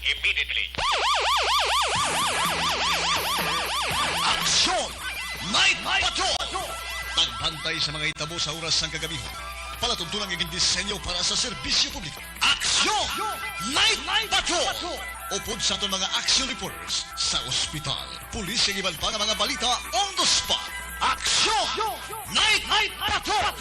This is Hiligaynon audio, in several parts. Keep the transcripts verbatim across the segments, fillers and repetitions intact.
Immediately. Aksyon! Night Patrol! Pagbantay sa mga hitabo sa oras sang kagamihan. Palatuntunan nga gindisenyo para sa serbisyo publiko. Aksyon! Night Patrol! Upod sa aton mga action reporters sa ospital, pulis, kag iban pa nga mga balita on the spot. Aksyon! Night Patrol!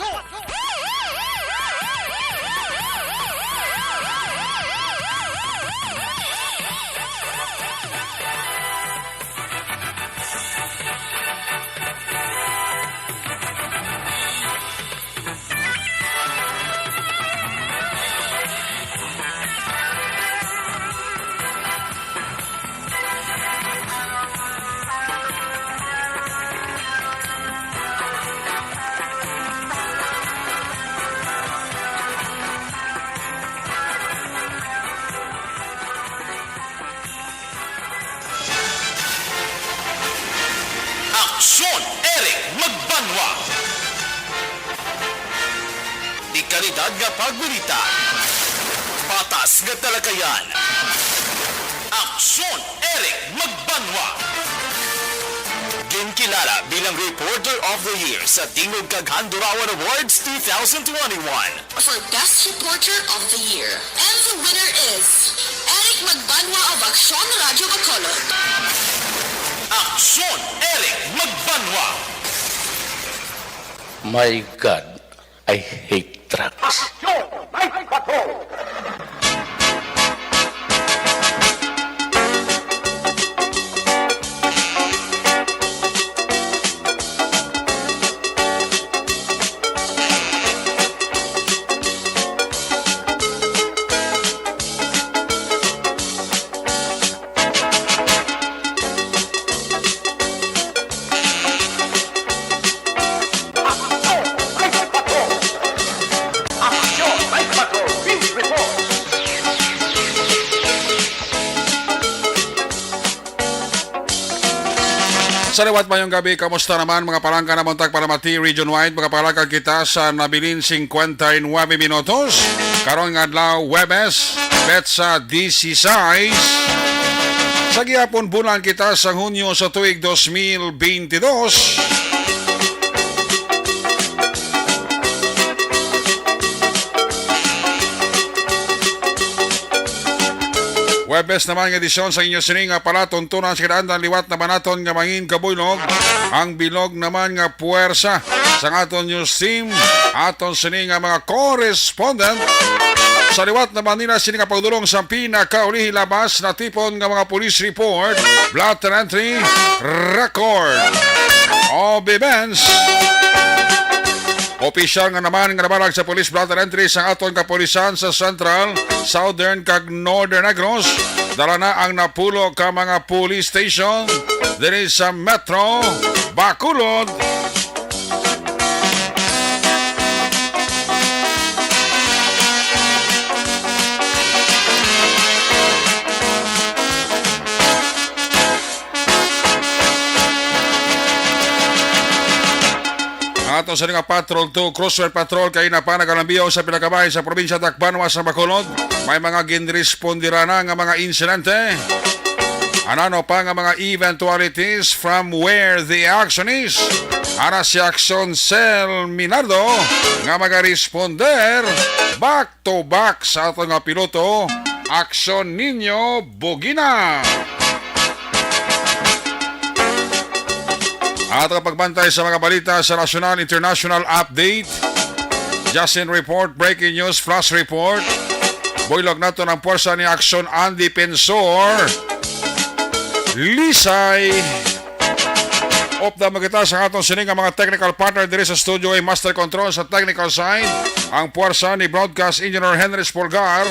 Aksyon, Eric Magbanwa. Dekalidad nga pagbalita. Patas nga talakayan. Aksyon, Eric Magbanwa. Ginkilala bilang Reporter of the Year sa Tingog kag Handurawan Awards two thousand twenty-one. For Best Reporter of the Year. And the winner is Eric Magbanwa of Aksyon Radio Bacolod. Aksyon, Eric Magbanwa. My God, I hate drugs. Aksyon, Night Patrol. Sa liwat, mayong gabi. Kamusta naman, mga palangga, na buntag para mati region-wide? Makapakalakag kita sa nabilin cincuenta y nueve minutos. Karon nga adlaw, Huwebes, petsa dieciséis. Sa gihapon, bulan kita sa Hunyo sa tuig dos mil bentidós. Huwebes naman nga edisyon sa inyo sini nga palatuntunan sa kinaandan. Liwat naman naton nga mangin kabuylog ang bilog naman nga puwersa sang aton news team, aton sini nga mga correspondent. Sa liwat naman nila sini nga pagdulong sa pinakaulihi labas natipon nga mga police report, blotter entry, record of events. Opisyal nga naman nga nabalag sa police blotter entry sang aton kapulisan sa Central, Southern, kag Northern Negros. Dala na ang napulo ka mga police station diri sa Metro Bacolod. Ang aton sa nga Patrol two, Cruiser Patrol, kay na pa nagalambiyaw sa pinakabahin sa probinsya Tacbanwa sa Bacolod. May mga ginrespondira na nga mga insidente. Anano pa nga mga eventualities from where the action is. Ara si Action Cell Minardo nga magaresponder back to back sa ato nga piloto, Action Ninyo Bugina. Ato nga pagbantay sa mga balita sa nasyonal, international update. Justin Report, breaking news, flash report. Buylog nato ng puwersa ni Action Andy Pensor. Lisay. Upda mo kita sa aton sini nga mga technical partner diri sa studio, ay master control sa technical side, ang puwersa ni Broadcast Engineer Henry Spolgar.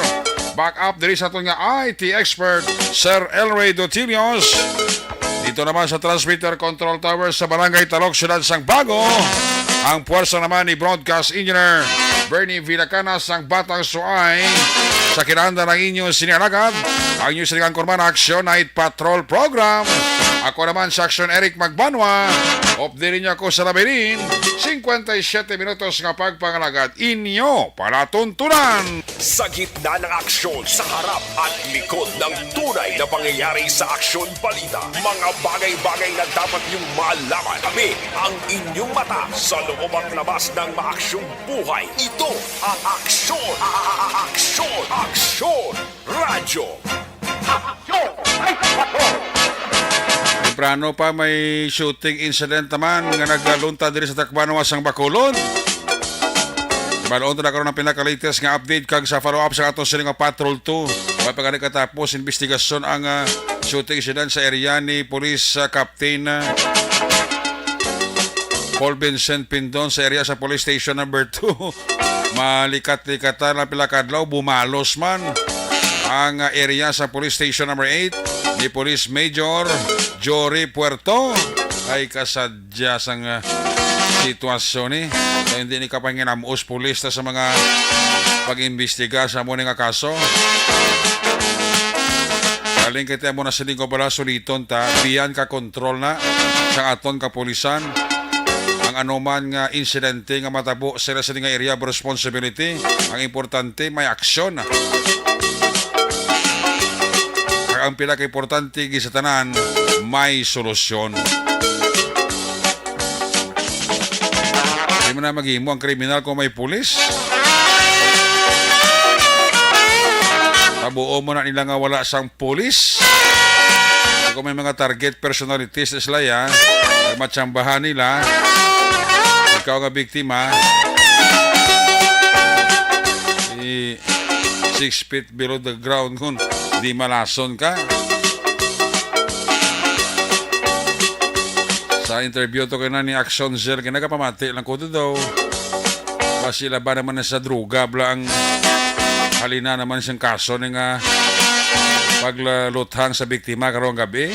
Back up diri sa aton nga I T expert, Sir Elray Dotilios. Dito naman sa transmitter control tower sa Barangay Talok, Siyudad sang Bago, ang puwersa naman ni Broadcast Engineer Bernie Villacana sang Batang Suay. Sa kinanda ng inyo sinialagad, ang inyo sinigang kurman Action Night Patrol Program. Ako naman si Aksyon Eric Magbanwa. Update ninyo ako sa labirin. Singkwenta y siyete minutos nga pagpangalagad. Inyo palatuntunan. Sa gitna ng aksyon, sa harap at likod ng tunay na pangyayari sa Aksyon Balita, mga bagay-bagay na dapat niyong malaman. Kami ang inyong mata sa loob at labas ng maaksyong buhay. Ito ang Aksyon, a-, a-, a-, Aksyon, Aksyon Radyo. Aksyon! Ay, Aksyon! Temprano pa, may shooting incident naman nga nagluntad diri sa Tacbanwa sang Bacolod. Balon ta na karon ang pinaka-latest nga update kag sa follow-up sa ato sini nga Patrol two. Wa pa gani katapos investigasyon ang, ah, shooting incident sa area ni Police, ah, Captain, ah, Paul Vincent Pindon sa area sa Police Station number two. Malikat-likatan lang pila ka adlaw, bumalos man ang, ah, area sa Police Station number eight ni Police Major Jory Puerto. Ay, kasadya sang, ah, sitwasyon ni. So, hindi ni kapanginamos pulis ta sa mga pag-imbestiga sa amo ni nga kaso. Galing kay amo na siling ko pala, suliton ta, biyan ka kontrol na sa aton kapulisan. Ang anuman nga insidente nga matabo sila sa nga area of responsibility, ang importante may aksyon. Kag ang pila ka importante gid sa tanan, may solusyon. Di man na maghimo ang kriminal kung may pulis. Tabuo mo na nila nga wala sang pulis. Kung may mga target personalities na sila, ya, ay matsambahan nila. Ikaw nga biktima, i-, six feet below the ground kun di malason ka. Sa interview to kay na ni Action Zero, kay nagapamati lang ko to daw. Basi laban naman na sa droga, bla ang halina naman siyang kaso ni nga pagluthang sa biktima karong gabi.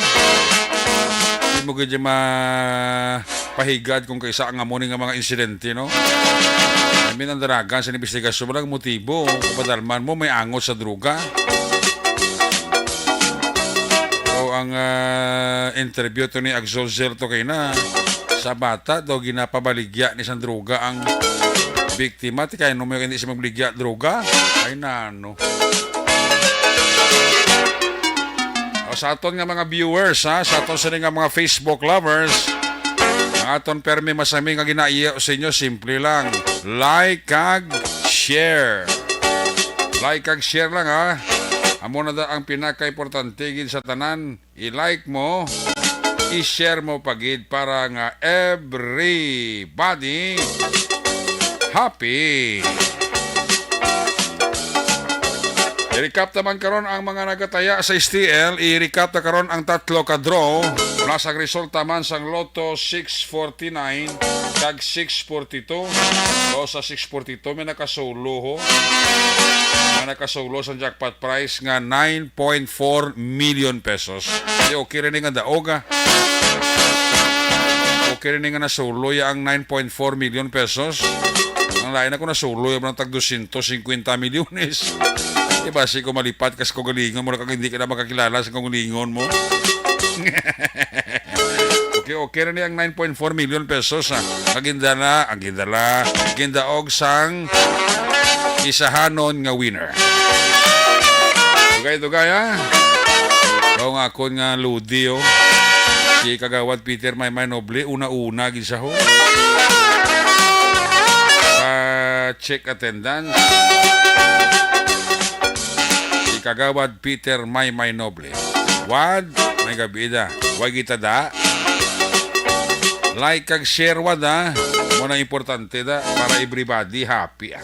Di mo gid ma-, pahigad kung kaisa ang amo ni nga mga insidente, no? I mean, ang daragan sa investigasyon, walang motibo. Kapadalman mo, may angot sa droga. O ang, ah, interview to ni Axel Zerto kay na, sa bata daw ginapabaligya ni sang droga ang biktima. Ti kay ano mo hindi siya magbaligya droga? Ay, nano. O, sa aton nga mga viewers, ha, sa aton sini nga mga Facebook lovers, ang aton permi masami nga ginaiyo sa inyo, simple lang. Like kag share. Like kag share lang, ha. Amo na da ang pinakaimportante gid sa tanan. I-like mo, i-share mo pa gid para nga everybody happy. I-recap naman karon ang mga nagataya sa S T L. I-recap na karon ang tatlo ka draw. Plus ang resulta man sang Lotto six forty-nine kag six forty-two. O, sa six forty-two, may nakasolo, ho. May nakasolo sa jackpot prize nga nine point four million pesos. Di okay rin nga daog, ah. Okay rin nga nasolo ya ang nine point four million pesos. Ang lain ako nasolo ya, mga tag dosyentos singkwenta milyones. Di ba, si ko malipat kas ko galingon mo, kag hindi ka na makakilala sa kung lingon mo. Okay, okay na ni ang nine point four million pesos, ah. Ang gindala, ang gindala, gindaog sang isahanon nga winner. Dugay-dugay, ah. Daw nga akon nga ludi, oh. Si Kagawad Peter Maymay Noble, una-una gid siya, ho. Pa-check attendance. Si Kagawad Peter Maymay Noble. Wad, may gabi da. Way kita da. Like kag share, wad, ha. Mo na importante da para everybody happy, ah.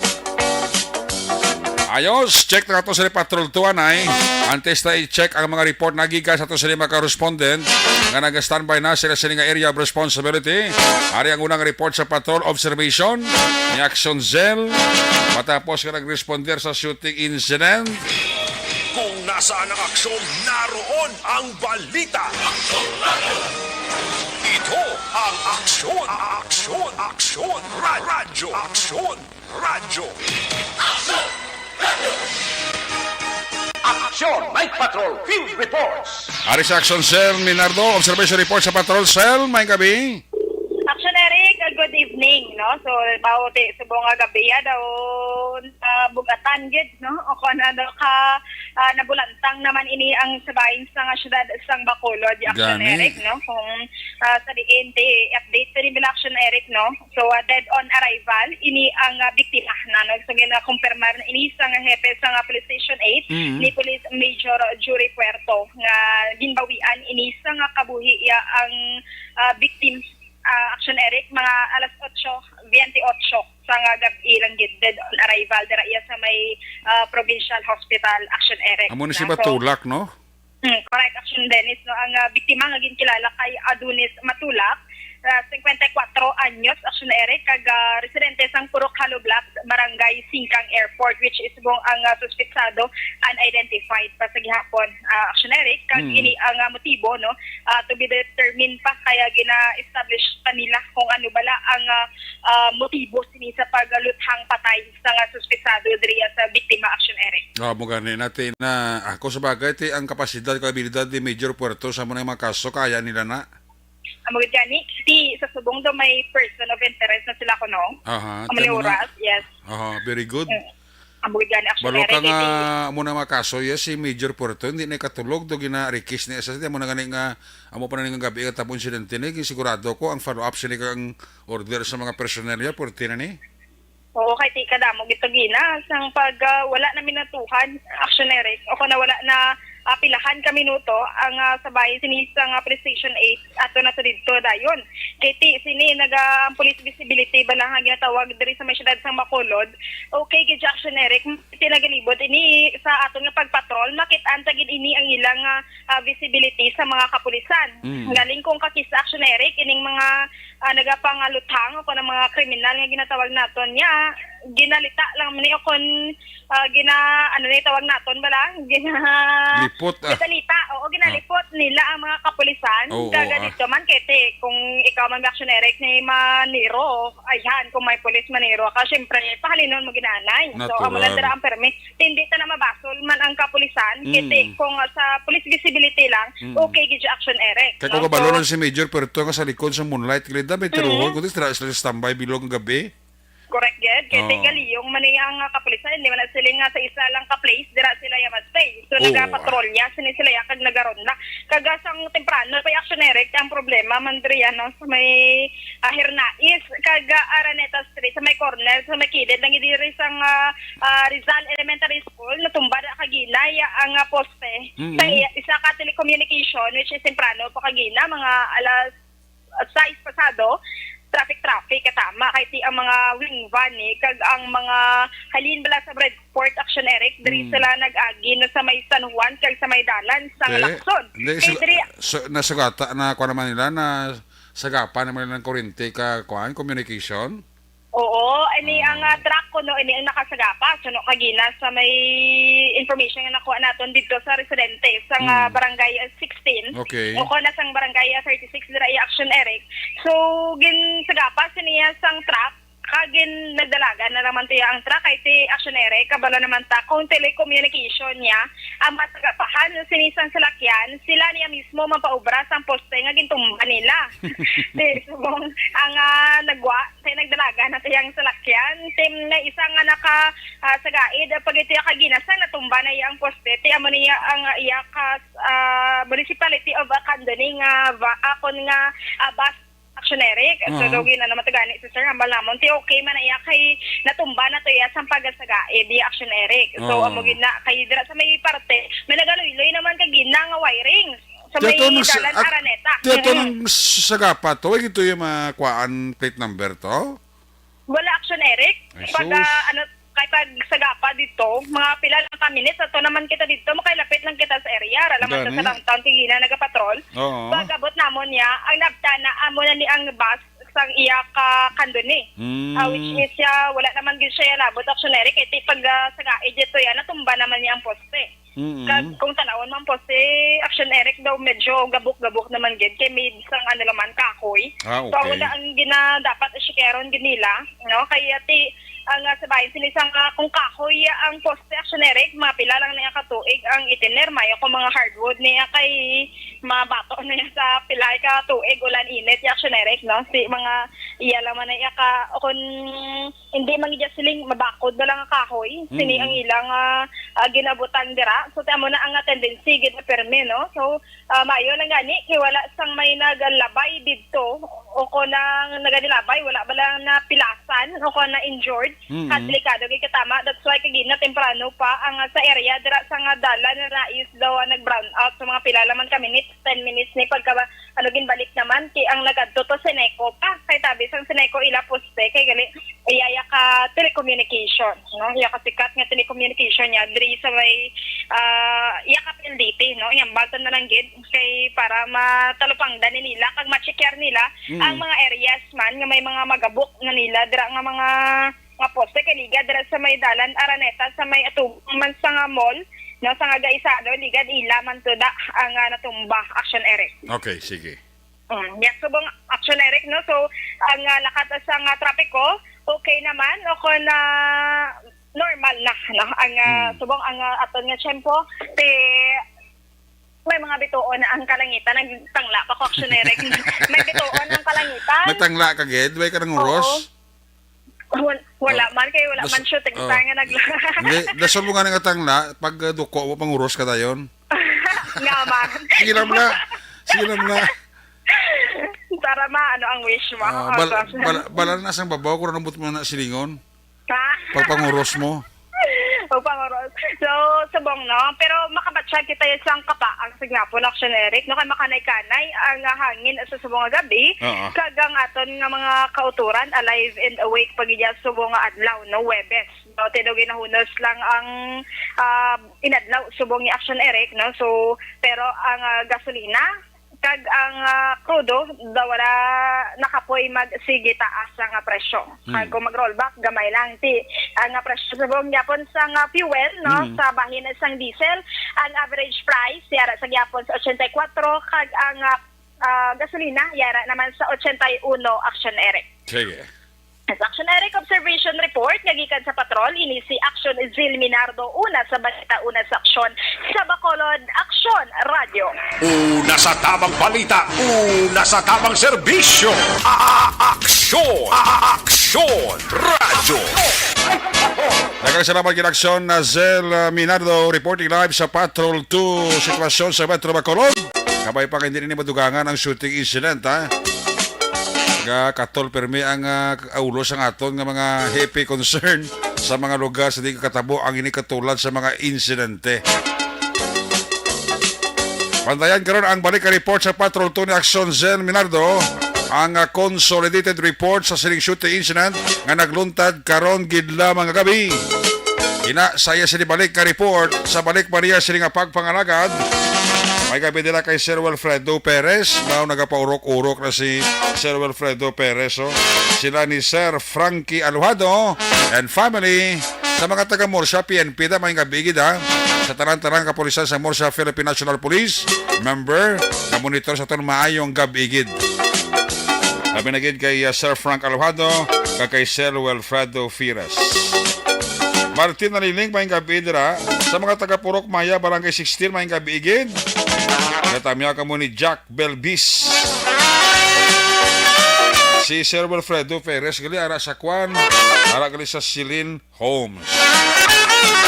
Ayos, check na to sa Patrol two, anay. Antes na i-check ang mga report na gikan sa to sa mga correspondent nga naga-standby na sila sa nga area of responsibility. Ari ang unang report sa patrol observation ni Action Cell matapos nga nag-responder sa shooting incident. Kung nasaan ang aksyon, naroon ang balita. Ito ang Aksyon, Aksyon, Aksyon Ra-, Radyo, Aksyon Radyo. Aksyon Radyo. John Night Patrol Field Reports. Ari sa Action Cell, Minardo. Observation report sa Patrol Cell. May gabi. Action Eric, uh, good evening, no? So, mao ti subong nga gabi ya daw, ah, bugatan gid, no? O kung ano ka, ah, nabulantang naman ini ang sabayan sa nga syudad sang Bacolod, di Action Gani. Eric, no? Kung, ah, sa diin ti update ti nila Action Eric, no? So, ah, dead on arrival ini ang, ah, biktima na, no? So, ginakumpirmar na ini sa nga hepe sa nga Police Station eight Mm. ni Police Major Jury Puerto nga ginbawian ini sa nga kabuhi ya ang, ah, victim, ah, Action Eric, mga alas otso biyente otso sa nga gab-i lang gid, dead on arrival dira iya sa may, ah, Provincial Hospital, Action Eric. Amo ni si Na, so, Batulak, no? Hmm, correct, Action Dennis, no? Ang, ah, biktima nga ginkilala kay Adonis Matulak, ah, cincuenta y cuatro anyos, Action Eric, kag, ah, residente sang Purok Hollow Blocks, Barangay Singkang Airport, which is subong ang, ah, suspetsado unidentified pa sa gihapon, ah, Action Eric, kag Hmm. ini ang, ah, motibo, no? Ah, to be determined pa, kaya gina-establish pa nila kung ano bala ang, ah, ah, motibo sini sa pagluthang patay sa nga suspetsado diriya sa biktima, Action Eric. Ah, mo gani natin na ako sa bagay ti ang kapasidad kag abilidad ni Major Puerto sa mga kaso kaya nila na. Amo gid gani, ti sa subong daw may person of interest na sila kuno. Aha, Amo ni tiyan mo na. Oras, yes. Aha, very good. Mm. Amo gid gani, Action Balo Eric, ka nga ti amo na mga kaso, yes, si Major Puerto, hindi na ikatulog, do gina-request ni S S D, amo na gani nga, amo pa na nga gabi, katapos insidente ni, sigurado ko, ang follow-up sila kang order sa mga personnel ya, pwerte na ni. Oo, kay ti kadamo gid to gina, sang pag, ah, wala na minatuhan, Action Eric, o kung wala na, ah, pilahan ka minuto, ang, ah, sabayan sini sa nga Police Station eight, ato na to didto dayon. Kay ti sini naga, ang police visibility bala nga ginatawag diri sa may siyudad sang Bacolod. Okay gid, Action Eric, ti nagalibot ini sa aton nga pagpatrol, makit-an ta gid ini ang ilang, ah, ah, visibility sa mga kapulisan. Mm. Galing kung kakisa, Action Eric, ining mga, ah, nagapangaluthang o kung ang mga kriminal nga ginatawag naton niya, ginalita lang man ni o kung, ah, gina-, ano ni tawag naton bala? Gina-, Lipot, ah. Gisalita, oo, ginalipot nila ang mga kapulisan. Oo, Kag ah. Dito man, kete, kung ikaw man, Action Eric, ni maniro, ayan, kung may pulis maniro ka, syempre, pahalinon mo ginanay. So, amo lang Natural. Dira ang permi. Hindi ta na mabasol man ang kapulisan, Mm. kete, kung, ah, sa police visibility lang, Mm. okay gid, Action Eric, Kay no? Kung kabalo So, lang si Major Puerto nga sa likod sa Moonlight, gilid na, may Mm. tiruhon, kundi sila, sila standby bilog nga gabi. Correct gid. Kay Oo. Galiyong man iya ang, ah, kapulisan, hindi man na sila nga sa isa lang ka place, dira sila ya mag-stay. So, Oo. Nagapatrolya sini sila ya kag nagaronda. Kag, ah, sang temprano pa, Action Eric, ang problema man diri, ano, sa may, ah, Hernais, kag, ah, Araneta Street, sa may corner, sa may kilid, lang diri sang, ah, ah, Rizal Elementary School, natumba na kagina ya ang, ah, poste. Mm. Sa iya, isa ka telecommunication, which is temprano pa kagina, mga alas sais pasado, traffic, traffic, katama, kay ti ang mga wing van, eh, kag ang mga halin bala sa Breadport, Action Eric, diri Mm. sila nag-agi na sa may San Juan, kag sa may dalan, sa Hindi. Lacson. Hindi, Kay sa-, diri sa-, nasugata na, kuha naman nila, na sagapan naman nila ng kurente ka, kuan, communication? Oo, ini ang, ah, truck kuno, ini ang nakasagapa. Suno kagina sa may information nga nakuha naton dito sa residente sa nga Mm. barangay, ah, sixteen. Okay. O kung na sang barangay, ah, thirty-six dira iya, Action Eric. So, ginsagapa siniya sang truck, kag gin-, nagdalagan na naman tiya ang truck, kay ti Action Eric, kabalo naman ta kung telecommunication niya, ang masagapahan sini sang salakyan, sila niya mismo mapaubra sang poste nga gintumba nila. Ti, subong ang, ah, nagwa, Kay nagdalagan na tiyang salakyan. Tim na isa nga naka, ah, sa gaid, ah, pag ito yung kaginasang natumba na iyang poste. Ti amo niya ang, ah, iya ka, ah, Municipality of, ah, Candoni nga, ah, akon nga, ah, bus, Action Eric. So, Oo. Dogi na naman tagani si Sir Hambal namon. Ti okay man na iya kay natumba na to iya sang pag sa gaid, di Action Eric. So, Oo. Amo gid na, kay dira sa may parte, may nagaluy-luy naman kay gina nga wiring. Sa may dalan sa, ah, Araneta. Ti ato Mm. nang s-, sagapa to, ay ito yung mga kuhaan plate number to? Wala, Action Eric. Ay, Pag, sus. Ah, ano, kay pag sagapa dito, mga pila lang ka minutes, ato naman kita dito, makailapit lang kita sa area, ra naman sa, Gani. Sa downtown, tingina, nagapatrol. Oo. Pag abot namon niya, ang nabtana, amo na ni ang bus, sang iya ka Candoni. Mm. Ah, which is, ah, wala naman gid siya labot, Action Eric, kay ti pag, ah, sagaid dito yan, natumba naman niya ang poste. Mm. Kag kung tanawon man po si Action Eric daw, medyo gabok-gabok naman gid kay may isang ano naman, kahoy. Ah, So, ang okay. Wala ang gina-, dapat isikeron gid nila, no? Kay ti, Ang, ah, sa bahin sini sang, ah, kung kahoy ang poste, Action Eric, mga pila lang niya ka tuig ang itiner, mayo kung mga hardwood niya kay mabato na niya sa pila ka tuig, ulan init, Action Eric, no? Si mga iya lang man niya ka, o kung hindi man iya siling mabakod na lang ang kahoy, sini Mm. ang ilang, ah, ah, ginabutang dira. So, tamo na ang, ah, tendency gid na permi, no? So, ah, maayo lang gani kay wala sang may nagalabay didto o kon ang naganilabay, wala ba lang napilasan o kon na-injured. Mm. Kag delikado gid katama. That's why kagina temprano pa ang, ah, sa area dira sa nga dalan na nais daw, ah, nag-brown out sa mga pila lamang ka minutes, ten minutes ni pagka, ano, ginbalik naman kay ang nagadto to Seneco pa. Kay tabi sang Seneco ila poste kay gali iya, iya ka telecommunication, no? Iya ka sikat nga telecommunication niya diri sa may, ah, iya ka P L D T, no? Iyang baltan na lang gid kay para matalupangdan ni nila kag ma-checkar nila Mm. ang mga areas man nga may mga magabok na nila dira nga mga, mga poste kay ligad dira sa may dalan Araneta sa may atubang man sa nga mall, no, sa nga Gaisano, ligad ila man to da ang, ah, natumba, Action Eric. Okay, sige. Mm, yes, subong, Action Eric, no? So, ang, ah, lakat sa nga trapiko, okay naman, o kung, ah, normal na, no? Ang, ah, Mm. subong, ang, ah, aton nga tiyempo, ti, may mga bituon na ang kalangitan, nagtangla pa ko, Action Eric. May bituon ang kalangitan. May tangla ka gid? Way ka nang uros? Oo. Wal-, wala Oh. man, kay wala Das-, man shooting oh. star nga nagla- Hindi, dasal mo nga nga tangla, pag, uh, duko mo, panguros ka dayon. Nga man. Sige lang na. Sige lang na. Para ma-, ano ang wish mo? Ah, Oh, bal-, so, bal-, bala na sang babaw, kung ano mo na silingon. Ha? Pagpanguros mo. Pagpanguros. So, subong, no? Pero makabatsyag kita sang kapaang sa gihapon, Action Eric, no? Kay makanay-kanay ang, ah, hangin sa subong nga gabi, Oo. kag ang aton nga mga kautoran, alive and awake pa gid sa subong nga adlaw, no? Huwebes. No? Tinuod ginahunos lang ang, ah, inadlaw subong ni Action Eric, no? So, pero ang, ah, gasolina, kag ang, ah, krudo daw wala nakapoy magsigi taas ang, ah, presyo. Mm. Kag kung mag-rollback, gamay lang ti ang, ah, presyo subong gyapon sang, ah, fuel, no, Mm. sa bahin sang diesel, ang average price yara sa gyapon sa ochenta y cuatro, kag ang, ah, ah, gasolina yara naman sa ochenta y uno, Action Eric. Sige. Sa Action Eric Observation Report nga gikan sa Patrol, ini si Action Zil Minardo, una sa balita, una sa aksyon. Sa Bacolod, Action Radio. Una sa tabang balita, una sa tabang serbisyo. A-, a-, aksyon, a-, a-, aksyon, radyo. Daghang salamat gid, Aksyon, na Zil, uh, Minardo, reporting live sa Patrol two, sitwasyon sa Metro Bacolod. Kabay pa kay hindi ni madugangan ang shooting incident, ha? Ga katol pirmi ang, ah, ulo sang aton nga mga hepe concern sa mga lugar sa di katabo ang ini katulad sa mga insidente. Pantayan karon ang balik ka report sa Patrol two ni Action Zen Minardo, ang, ah, consolidated report sa sining shooting incident nga nagluntad karon gid lamang nga gabi. Ina, sa iya sini balik ka report sa balik Maria sini nga pagpangalagad. May gabi nila kay Sir Wilfredo Perez. Mao nagapaurok-urok na si Sir Wilfredo Perez, oh. Sila ni Sir Frankie Alojado and family. Sa mga taga Murcia, P N P da, may gabi gid, ha. Sa tanan-tanan kapulisan sa Murcia, Philippine National Police, member, na monitor sa aton maayong gabi gid. Labi na gid kay, uh, Sir Frank Alojado, kag kay Sir Wilfredo Fires. Martin Naliling, may gabi dira. Sa mga taga Purok Maya, Barangay sixteen, may gabi gid. Natamya kamo ni Jack Belbis. Si Sir Wilfredo Perez gali ara sa kwan, ara gali sa Celine Homes.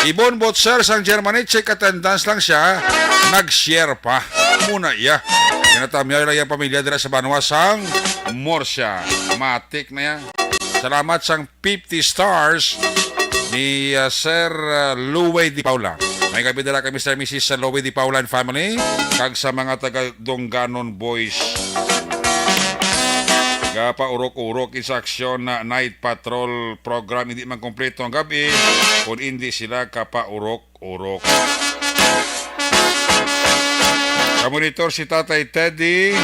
Ibon Butcher sang Germany, check attendance lang siya, nag-share pa. Muna iya. Ginatamyaw lang iyang pamilya dira sa banwa sang Murcia. Matik na iya. Salamat sang fifty stars ni, uh, Sir, uh, Louie Di Paula. May gabi dira kay Mister Missus Louie Di Paula and family, kag sa mga taga Dongganon Boys. Gapaurok-urok sa aksyon na night patrol program, hindi man kompleto ang gabi kung hindi sila kapaurok-urok. Kamonitor si Tatay Teddy.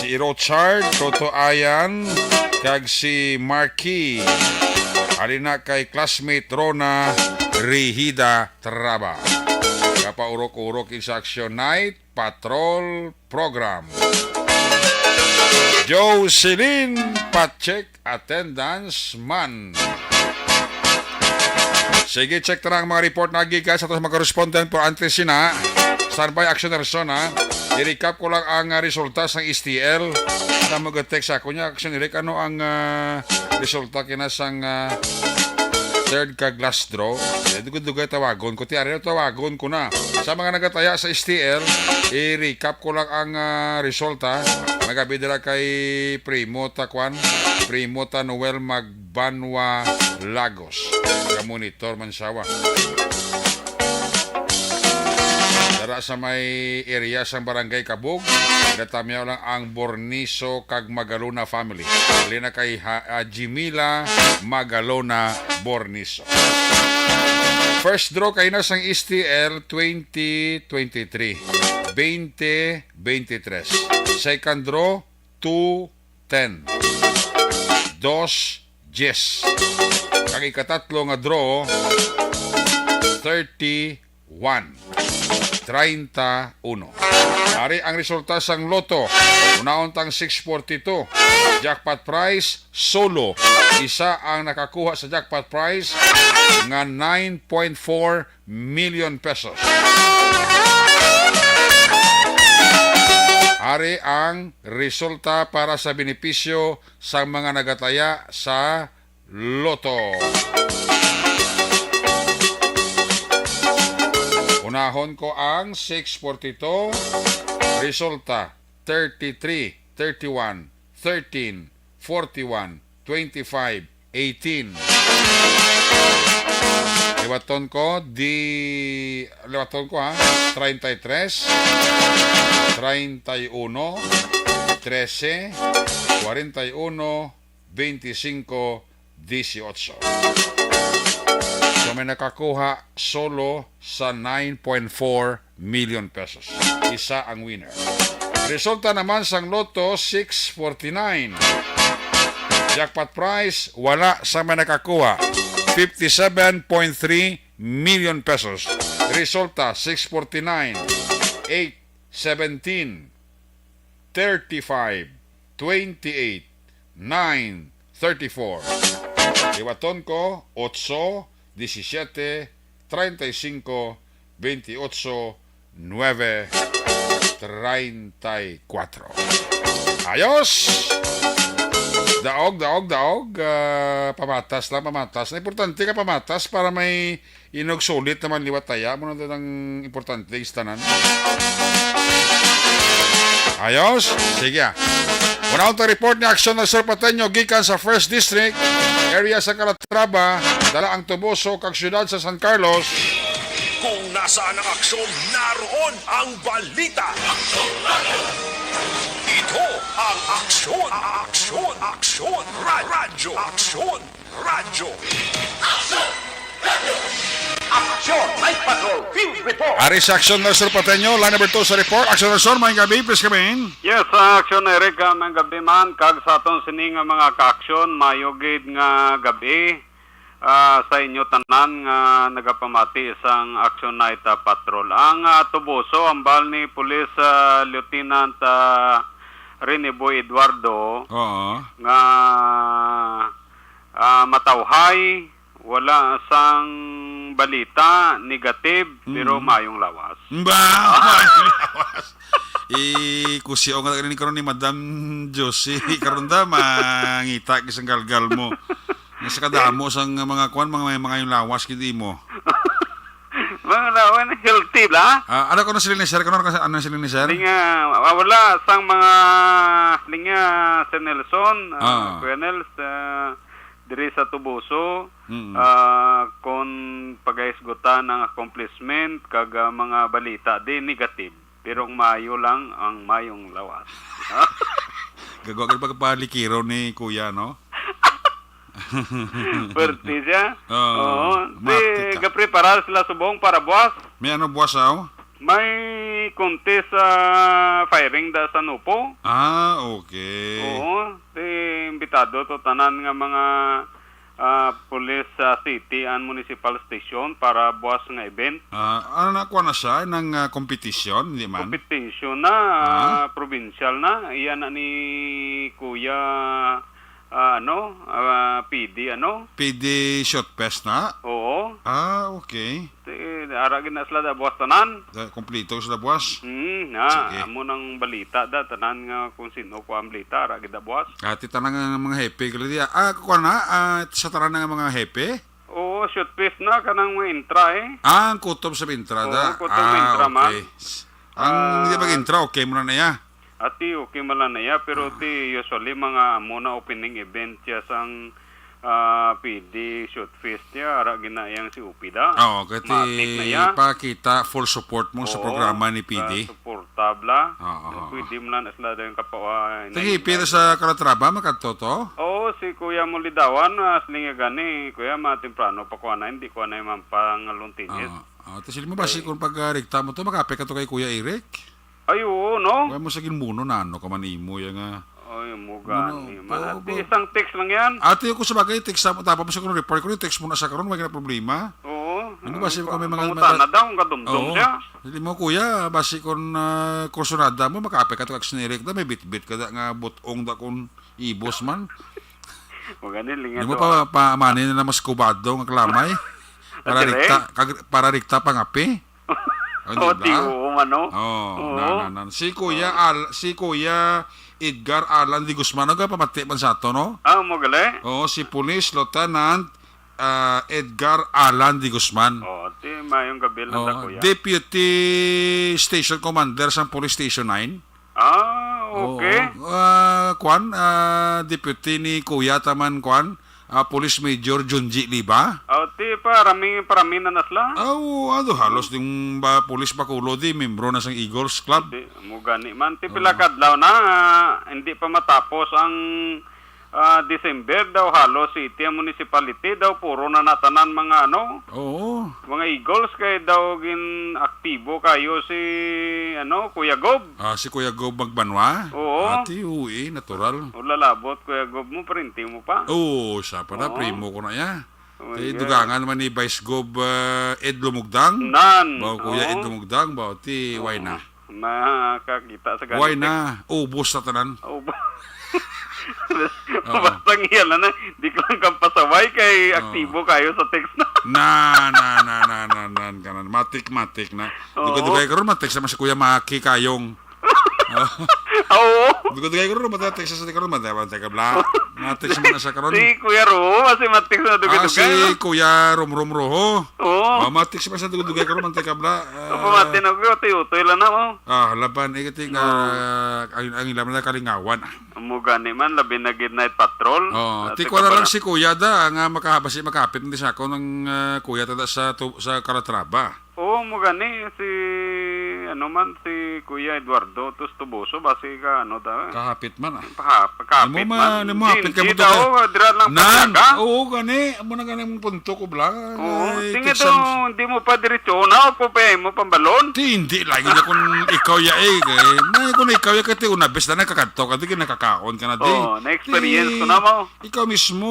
Si Rochard, Toto Ayan, kag si Marky. Halin na kay classmate Rona Rihida Traba. Kapaurok-urok sa aksyon night patrol program. Jocelyn Pacheck, attendance man. Sige, check ta na ang mga report na gikan sa aton mga correspondent. Pero antes sina, standby, Action Nelson, ha. I-recap ko lang ang, ah, resulta sang S T L. Na mag-text ako niya, Action Eric, ano ang, ah, resulta kina sang, ah, third kag last draw? Eh, dugay-dugay tawagon ko. Ti ari na tawagon ko na. Sa mga nagataya sa S T L, i-recap ko lang ang, ah, resulta. Magabi dira kay Primo Takwan, Primo ta Noel Magbanwa Lagos. Ka-monitor man siya, wa. Dara sa may area sang Barangay Kabug, natamyaw lang ang Borniso kag Magalona family. Dali na kay ha-, ah, Jimila Magalona Borniso. First draw kay na sang S T L twenty twenty-three, twenty twenty-three. Second draw, two ten. Dos, diyes. Kag ikatatlo nga draw, thirty-one. Treinta uno. Ari ang resulta sang Lotto. Unahon tang six forty-two. Jackpot prize, solo. Isa ang nakakuha sa jackpot prize nga nine point four million pesos. Ari ang resulta para sa benepisyo sa mga nagataya sa Lotto. Unahon ko ang six forty-two. Resulta, thirty-three, thirty-one, thirteen, forty-one, twenty-five, eighteen. Liwaton ko, di, liwaton ko, ha, treinta y tres, treinta y uno, trece, cuarenta y uno, veinticinco, dieciocho. So, may nakakuha solo sa nine point four million pesos. Isa ang winner. Resulta naman sang Lotto six forty-nine. Jackpot prize, wala sa may nakakuha. Fifty-seven point three million pesos. Resulta, six forty-nine, eight seventeen, thirty-five, twenty-eight, nine, thirty-four. Liwaton ko, otso, disisiete, treinta y cinco, veintiocho, nueve, treinta y cuatro. Ayos! Daog, daog, daog. Ah, pamatas lang, pamatas. Ang importante ka pamatas para may inog sulit naman liwat taya. Amo na ang importante, istanan. Ayos? Sige, ah. Unahon ta report ni Aksyon ng Sur Pateño gikan sa First District, area sa Calatrava, dala ang Toboso kag siyudad sa San Carlos. Kung nasaan ang aksyon, naroon ang balita. Ito ang Aksyon, Aksyon, Aksyon, Ra-, Radyo, Aksyon, Radyo. Aksyon, Aksyon, Night Patrol, Field Report. Ari sa Aksyon ng Sur Pateño, line number two sa report. Aksyon ng Sur, maayong gabi, please come in. Yes, sa Aksyon, Eric, ah, maayong gabi man, kag sa aton sini nga mga ka-aksyon, maayo gid nga gabi, ah, sa inyo tanan nga nagapamati sang Action Night, ah, Patrol. Ang, ah, Toboso, hambal ni Police, ah, Lieutenant, ah, Rene Boy Eduardo, Oo. nga, ah, matawhay, wala sang balita, negative, pero Mm. maayong lawas. Ba, maayong lawas. Ikusiw nga ni karon ni Madam Josie. Karon da, mangita ka sang galgal mo. Nga sa kadamo sang mga kuan, mga, mga yung lawas, gid mo. Mga lawan, healthy la. Ah, ano ko na sila ni sir? Ano, ano sila ni sir? Linga, ah, wala sang mga linga, Sir Nelson, ah, Ah. Kuya Nels, ah, diri sa Tubuso, Mm. ah, kung pagahisgutan ang accomplishment kag, ah, mga balita, di negative. Pero ang maayo lang ang mayong lawas. Gagwa ka pagpalikiro ni Kuya, no? Pwerte siya. Oo. Oo. Di, Mati ka. Gapreparar sila subong para buwas. May ano buwas, aw? May contest sa firing da sa Nupo. Ah, okay. Oo. Di, imbitado to tanan nga mga, ah, police sa city and municipal station para buwas nga event. Ah, ano na, kuha na siya, ng, ah, competition, hindi man? Competition na, Ah? ah, provincial na. Iya na ni Kuya, ah, ano, ah, P D, ano? P D Shot Fest na? Oo. Ah, okay. Ti, ara gid na sila da buwas tanan. Da, kompleto sila buwas? Hmm, na, Sige. amo nang balita da, tanan nga kung sino ko ang balita, ara gid da buwas. Ah, ti tanan nga mga hepe, gali diya. Ah, kuwan na, ah, sa tanan nga mga hepe? Oo, Shot Fest na, kanang may intra eh. Ah, ang kutob sa intra Oo, da. kutob sa Ah, intra man. okay. S-, ang Ah. di mag-intra, okay mo na na ya? Ati, okay man lang na ya, pero Ah. ti usually mga amo na opening event siya sang, ah, P D Shot Fest ya, ara ginayang si Upida. Oo, kay ti Matik na ya. pakita full support mo sa Oo, programa ni P D. ah, suporta bala. Oo, oo. Pwede mo lang na sila dayon kapawa-, Tagipi na sa Calatrava, makadto to? Oo, si Kuya Mulidawan, ah, siling nga gani, Kuya, matemprano pa ko na, hindi ko na man pangaluntinis. Oo. Oh, tas mo basi Eh. kung pag, ah, rekta mo to, makapit ka to kay Kuya Eric? Ay, oo, no? Wala mo sa ginmuno na ano ka man imo, ya nga. Ay, mo Muno, gani man. oo, Ati, oo. isang text lang yan. Ati, ako sa bagay, text sa, tapos sa kung report ko, text mo na sa karon, wala na problema. Oo. Ano ba, Ang sino pa-, kami mga pangutana mata-, daw, ang kadumdum Oo. siya. Hindi mo, kuya, basi kung, ah, kursunada mo, makapit ka to kag sining nga rekta, may bitbit ka da nga butong da kung ibos man. Mo gani, linga Di mo to, pa, ah. pa, amani na mas kubado nga kalamay. Para Ati, rekta, Reng? kag-, para rekta pangapi. Oh, Oh, di di ba? oo man, no? Oh, Oo. na, na, na. Si Kuya Oh. Al-, si Kuya Edgar Alan de Guzman, nagapamati man sa ato, no? Ah, mo gali? Oo, si Police Lieutenant, ah, Edgar Alan de Guzman. Oh, ti, mayong gabi lang Oh, na, kuya. Deputy Station Commander sa Police Station nine. Ah, Oo. okay. Ah, kwan, ah, Deputy ni Kuya Taman, kwan, ah, Police Major Junji Liba. Oh, ti, parami, parami na na sila. Ah, oo, ano, halos ding ba, Police Bacolod, di, membro na sang Eagles Club. Di, mo gani man. Ti, Oo. pila ka adlaw na, ah, hindi pa matapos ang, ah, December daw, halos city ang municipality daw, puro na natanan mga, ano, Oo. mga Eagles, kay daw gin-aktibo kayo si, ano, Kuya Gob. Ah, si Kuya Gob Magbanwa? Oo. Ati, uwi, natural. O, lalabot, Kuya Gob mo, parente mo pa. Oo, siya pa na, Oo. primo ko na ya. Oh my Ti God. dugangan man ni Vice Gob, ah, Ed Lumugdang. Nan. Ba, Kuya Oo. Ed Lumugdang, ba, ti, why Oo. na? Makakita sa Why ganito. na? Ubos sa tanan. Ubos. Oo. Basta nga yan, ano, di ko lang kang pasaway kay Oo. aktibo kayo sa text na. Na, na, na, na, na, na, kanan. Matik, matik na. Oo. Dugay-dugay karon, ma-text naman si Kuya Maki Kayong. Oo. Dugay-dugay karon, ma-text sa di karon, ma-, ma-, teka, bla. Ma-text mo na sa karon. Si Kuya Ro, kasi ma-text na Ah, dugay-dugay, si no? Kuya Romrom Roho. Oo. Oh, ma-text mo sa dugay-dugay karon, ma-, teka, bla. Ah, Pamati na ko, utoy-utoy lang na, oh. ah, laban, eh, kati nga, Oo. ang, ang ilam na kalingawan. Amo gani man, labi na gid night patrol. Oo, Ah, ti teka ko na lang pala. si Kuya da, nga makahaba si makapit, hindi sa ako ng, ah, Kuya tada sa tu-, sa Calatrava. Oo, mo gani, si, ano man, si Kuya Eduardo Tustuboso, basi ka, ano, ta, eh. Kahapit man, ah. Paha-, kahapit Imo ma-, man. imo hapit G N G ka mo to daw, ka-, dira lang Nan, Paciaga. Oo, gani, amo na gani ang punto ko, bla. Oo, Ay, sige text to, ang hindi mo pa diretso na, ako pa mo pambalon. Ti, hindi lagi na kung ikaw ya, eh, eh. May kung ikaw ya, kati una, bes na nakakadto ka, di ka nakakaon ka na, di. Oo, na-experience Ti, ko na mo. ikaw mismo,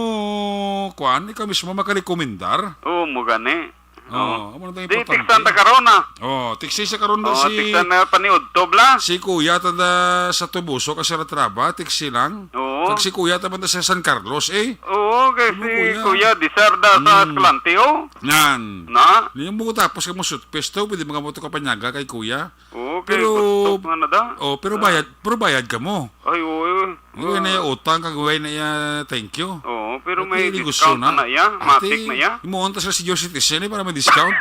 kwan, ikaw mismo makarekomendar. Oo, mo gani. Oo, Oo. amo na tayo Di, importante. text Santa Corona. Oo, text sa karon na Oo, si, text na paniudto, bla. si Kuya tada sa Tubuso ka sa Ratraba, text lang. Oo. Kag si Kuya ta man ta sa San Carlos, eh. Oo, kay Ano, si Kuya? Kuya Dizar da sa Mm. Escalante, oh. Yan. Na? Yung mo tapos ka mo shoot fest to, pwede mga moto ka panyaga kay Kuya. Oo, kay Pero, gusto nga na da. oh, pero Ah. bayad, pero bayad ka mo. Ay, oo, eh. Way na iya utang, kag way na iya thank you. Oo, pero Ate, may negosyo discount na. na iya, Ate, matik na iya. Imuon ta sa senior citizen, eh, para may discount.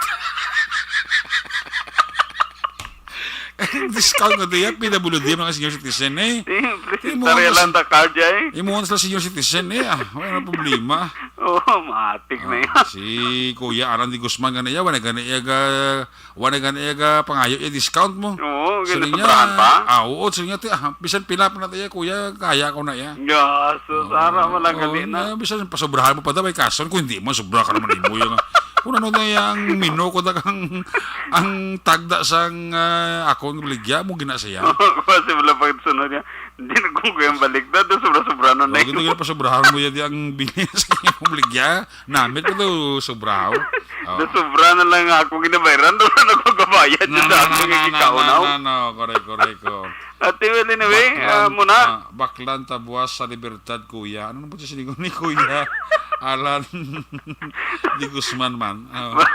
Discount nga diya, P W D, mga senior citizen, eh. Eh, please, Imuon tara ta lang sa, ta card, eh. imuon sa senior citizen, eh, ah, wala na problema. Oo, matik na Ah, iya. si Kuya Alan de Guzman, gani iya, wala gani iya ga-, Wala gani iya ga pangayo iya discount mo. Oo, Siling niya, ginasobrahan pa? ah, oo, siling niya, ti, ah, bisan pila pa na tayo, kuya, kaya ko na iya. Gaso, Oo, sara mo lang oo, gali na. na, bisan pasobrahan mo pa daw, ay kason, kung hindi mo, sobra ka naman imo yung, kung ano na iya ang menu, kung ang, ang tagda sang, ah, akong baligya mo, ginasaya. Kasi wala pa sunod niya. Hindi na kung kuyang baligtad, sobra-sobra na Oh, na gito yun. Gito pasobrahan mo yan, ang bilis sa imong baligya. Namit ko to, sobra, oh. Oh. Sobra na lang nga ako ginabayaran, doon na nagpagabayad Na, na, sa na, akong na, na, ikikaon, na, oh. na, na, correct, correct, oh. Ate, well, anyway, Baklan, ah, muna. ah, Baklan, Tabuas sa Libertad, kuya. Ano na ba siya silingon ni Kuya Alan de Guzman man? Ah. Ba-,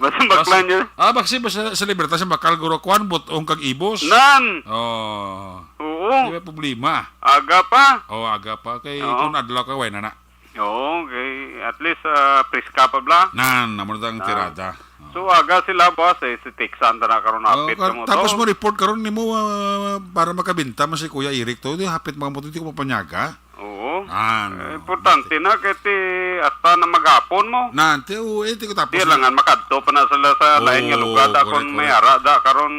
basta Bas-, Baklan yun. ah, basi, basta sa Libertad, sa Bakal, guro, kuwan, butong kag ibos. Nan! Oh. Oo. Di ba problema? Aga pa. Oh, aga pa. Kay Oo. kung adlaw ka, way na na. Oo, kay at least, ah, preska pa bala. Nan, amo na ang Ah. tirada. So, aga sila, boss, eh, si Texan ta na karon, Oh, hapit kar-, na mo tapos to. mo report karon nimo, ah, para makabenta man si Kuya Eric to, di hapit mga motor, di ko mapanyaga. Oo. Ah, no. Eh, importante na, kay ti, hasta na maghapon mo. Nan, ti, oh, eh, ti ko tapos Di na. langan, makadto pa na sila sa lain nga Oo, lugar. Da, correct, kung may correct. ara, da, karon,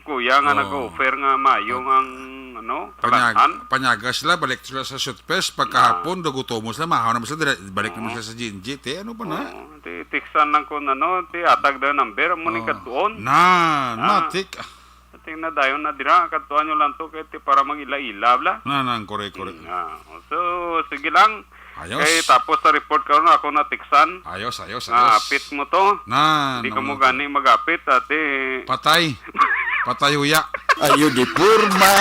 kuya, nga Oo. nag-offer nga mayo nga, ano, Panyag-, kalanhan. panyaga sila, balik sila sa Shoot Fest. Pagkahapon, Ah. dagutomo sila, mahaw naman sila, dira-, balik naman Oo. sila sa G N G. Te, ano ba na? Oo, ti, textan lang kung ano, ti, atag daw number, mo ni Oo. kadtuon. Na, Ah. matik. Ating na dayon na dira, kadtuan nyo lang to, kay ti, para mag-ila-ila, bla. Na, na, correct, correct. Mm, ah. So, sige lang. Ayos. Kay tapos sa report karon, ako na textan. Ayos, ayos, Nga ayos. apit mo to. Na, Di ka na, mo na. gani mag-apit, ate. Patay. Patay, huya. Ayo di purma.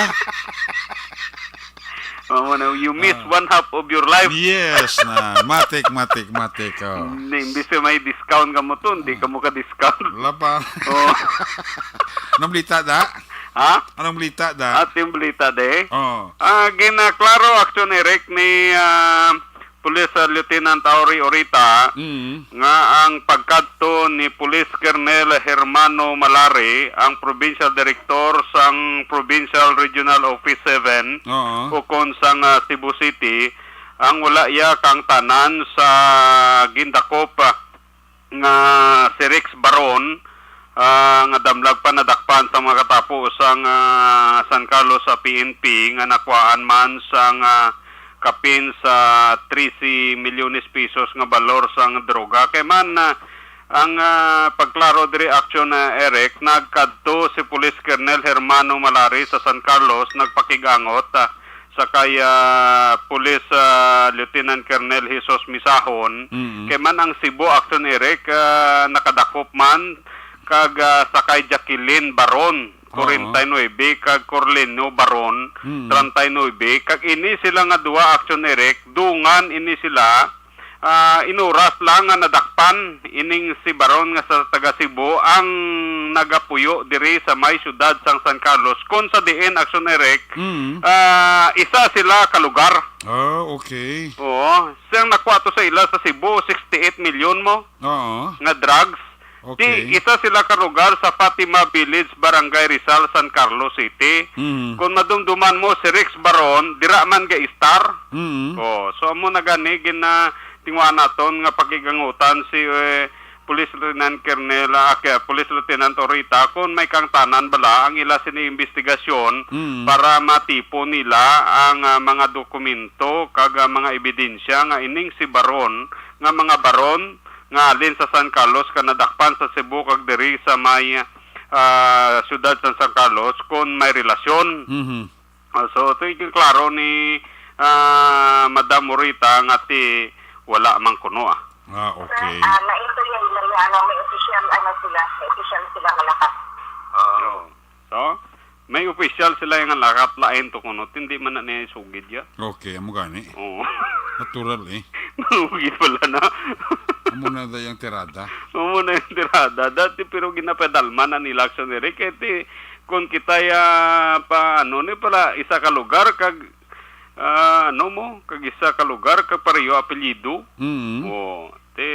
Mamo na, you miss Ah. one half of your life. Yes, na. Matik, matik, matik, oh. Hindi, imbis na may discount ka mo to, hindi ka mo ka-discount. Wala pa. Oh. Anong balita, da? Ha? Anong balita, da? Ating balita, de. Oh. Ah, ginaklaro, Action Eric, ni, ah, Police, ah, Lieutenant Aury Orita Mm. nga ang pagkadto ni Police Colonel Hermano Malari, ang Provincial Director sang Provincial Regional Office seven, Oo. ukon sang, ah, Cebu City, ang wala iya kaangtanan sa gindakop, ah, nga si Rex Baron, ah, nga damlag pa nadakpan sa mga katapo sang, ah, San Carlos sa P N P nga nakuhaan man sang, ah, kapin sa trese milyones pesos nga balor sang droga. Kay man, ah, ang, ah, pagklaro diri, Action, ah, Eric, nagkadto si Police Colonel Hermano Malari sa San Carlos, nagpakig-angot, ah, sa kay, ah, Police, ah, Lieutenant Colonel Jesus Misahon. Mm. Kay man ang Cebu, Action Eric, ah, nakadakop man kag, ah, sa kay Jacqueline Baron, Oo. forty-nine, kag Corlino Baron, Mm. treinta y nuebe, kag ini sila nga duha, Action Eric, dungan ini sila, ah, inuras lang nga nadakpan ining si Baron nga sa taga Cebu ang nagapuyo diri sa may siyudad sang San Carlos, kon sa diin, Action Eric, Mm. ah, isa sila ka lugar. Ah, okay. Oo, siyang nakuha to sa ila sa Cebu, sixty-eight million mo Oo. nga drugs. Okay. Di, isa sila ka lugar sa Fatima Village, Barangay Rizal, San Carlos City. Mm. Kung madumduman mo si Rex Baron, dira man ga-istar. Mm. Oh, so amo na gani gina-, tingwa naton nga pakigangutan si, eh, Police Lieutenant Colonel, ah, kay, Police Lieutenant Orita, kung may kangtanan bala ang ila sini investigasyon Mm. para matipo nila ang, ah, mga dokumento kag, ah, mga ebidensya nga ining si Baron, nga mga Baron nga halin sa San Carlos ka nadakpan sa Cebu kag diri sa may, ah, siyudad sa San Carlos kon may relasyon. Mhm. Ah, so, ito yung klaro ni, ah, Madam Morita nga ti wala man kuno, ah. Ah, okay. Ah, na ito yung, yung, ano, may official, ano sila, may official sila nga lakat. Ah. Oo. So, may official sila nga lakat, lain to kuno, hindi man na niya isugid ya. Okay, amo gani. Oo. Natural, eh. Malugi pala na. Amo na da yung tirada. Amo na yung tirada. Dati pero ginapadalman na nila, Action Eric. Kaya ti, kung kita ya pa, ano, ni pala, isa ka lugar, kag, ah, ano mo, kag isa ka lugar, kag pareho apelyido. Mm. O, ti,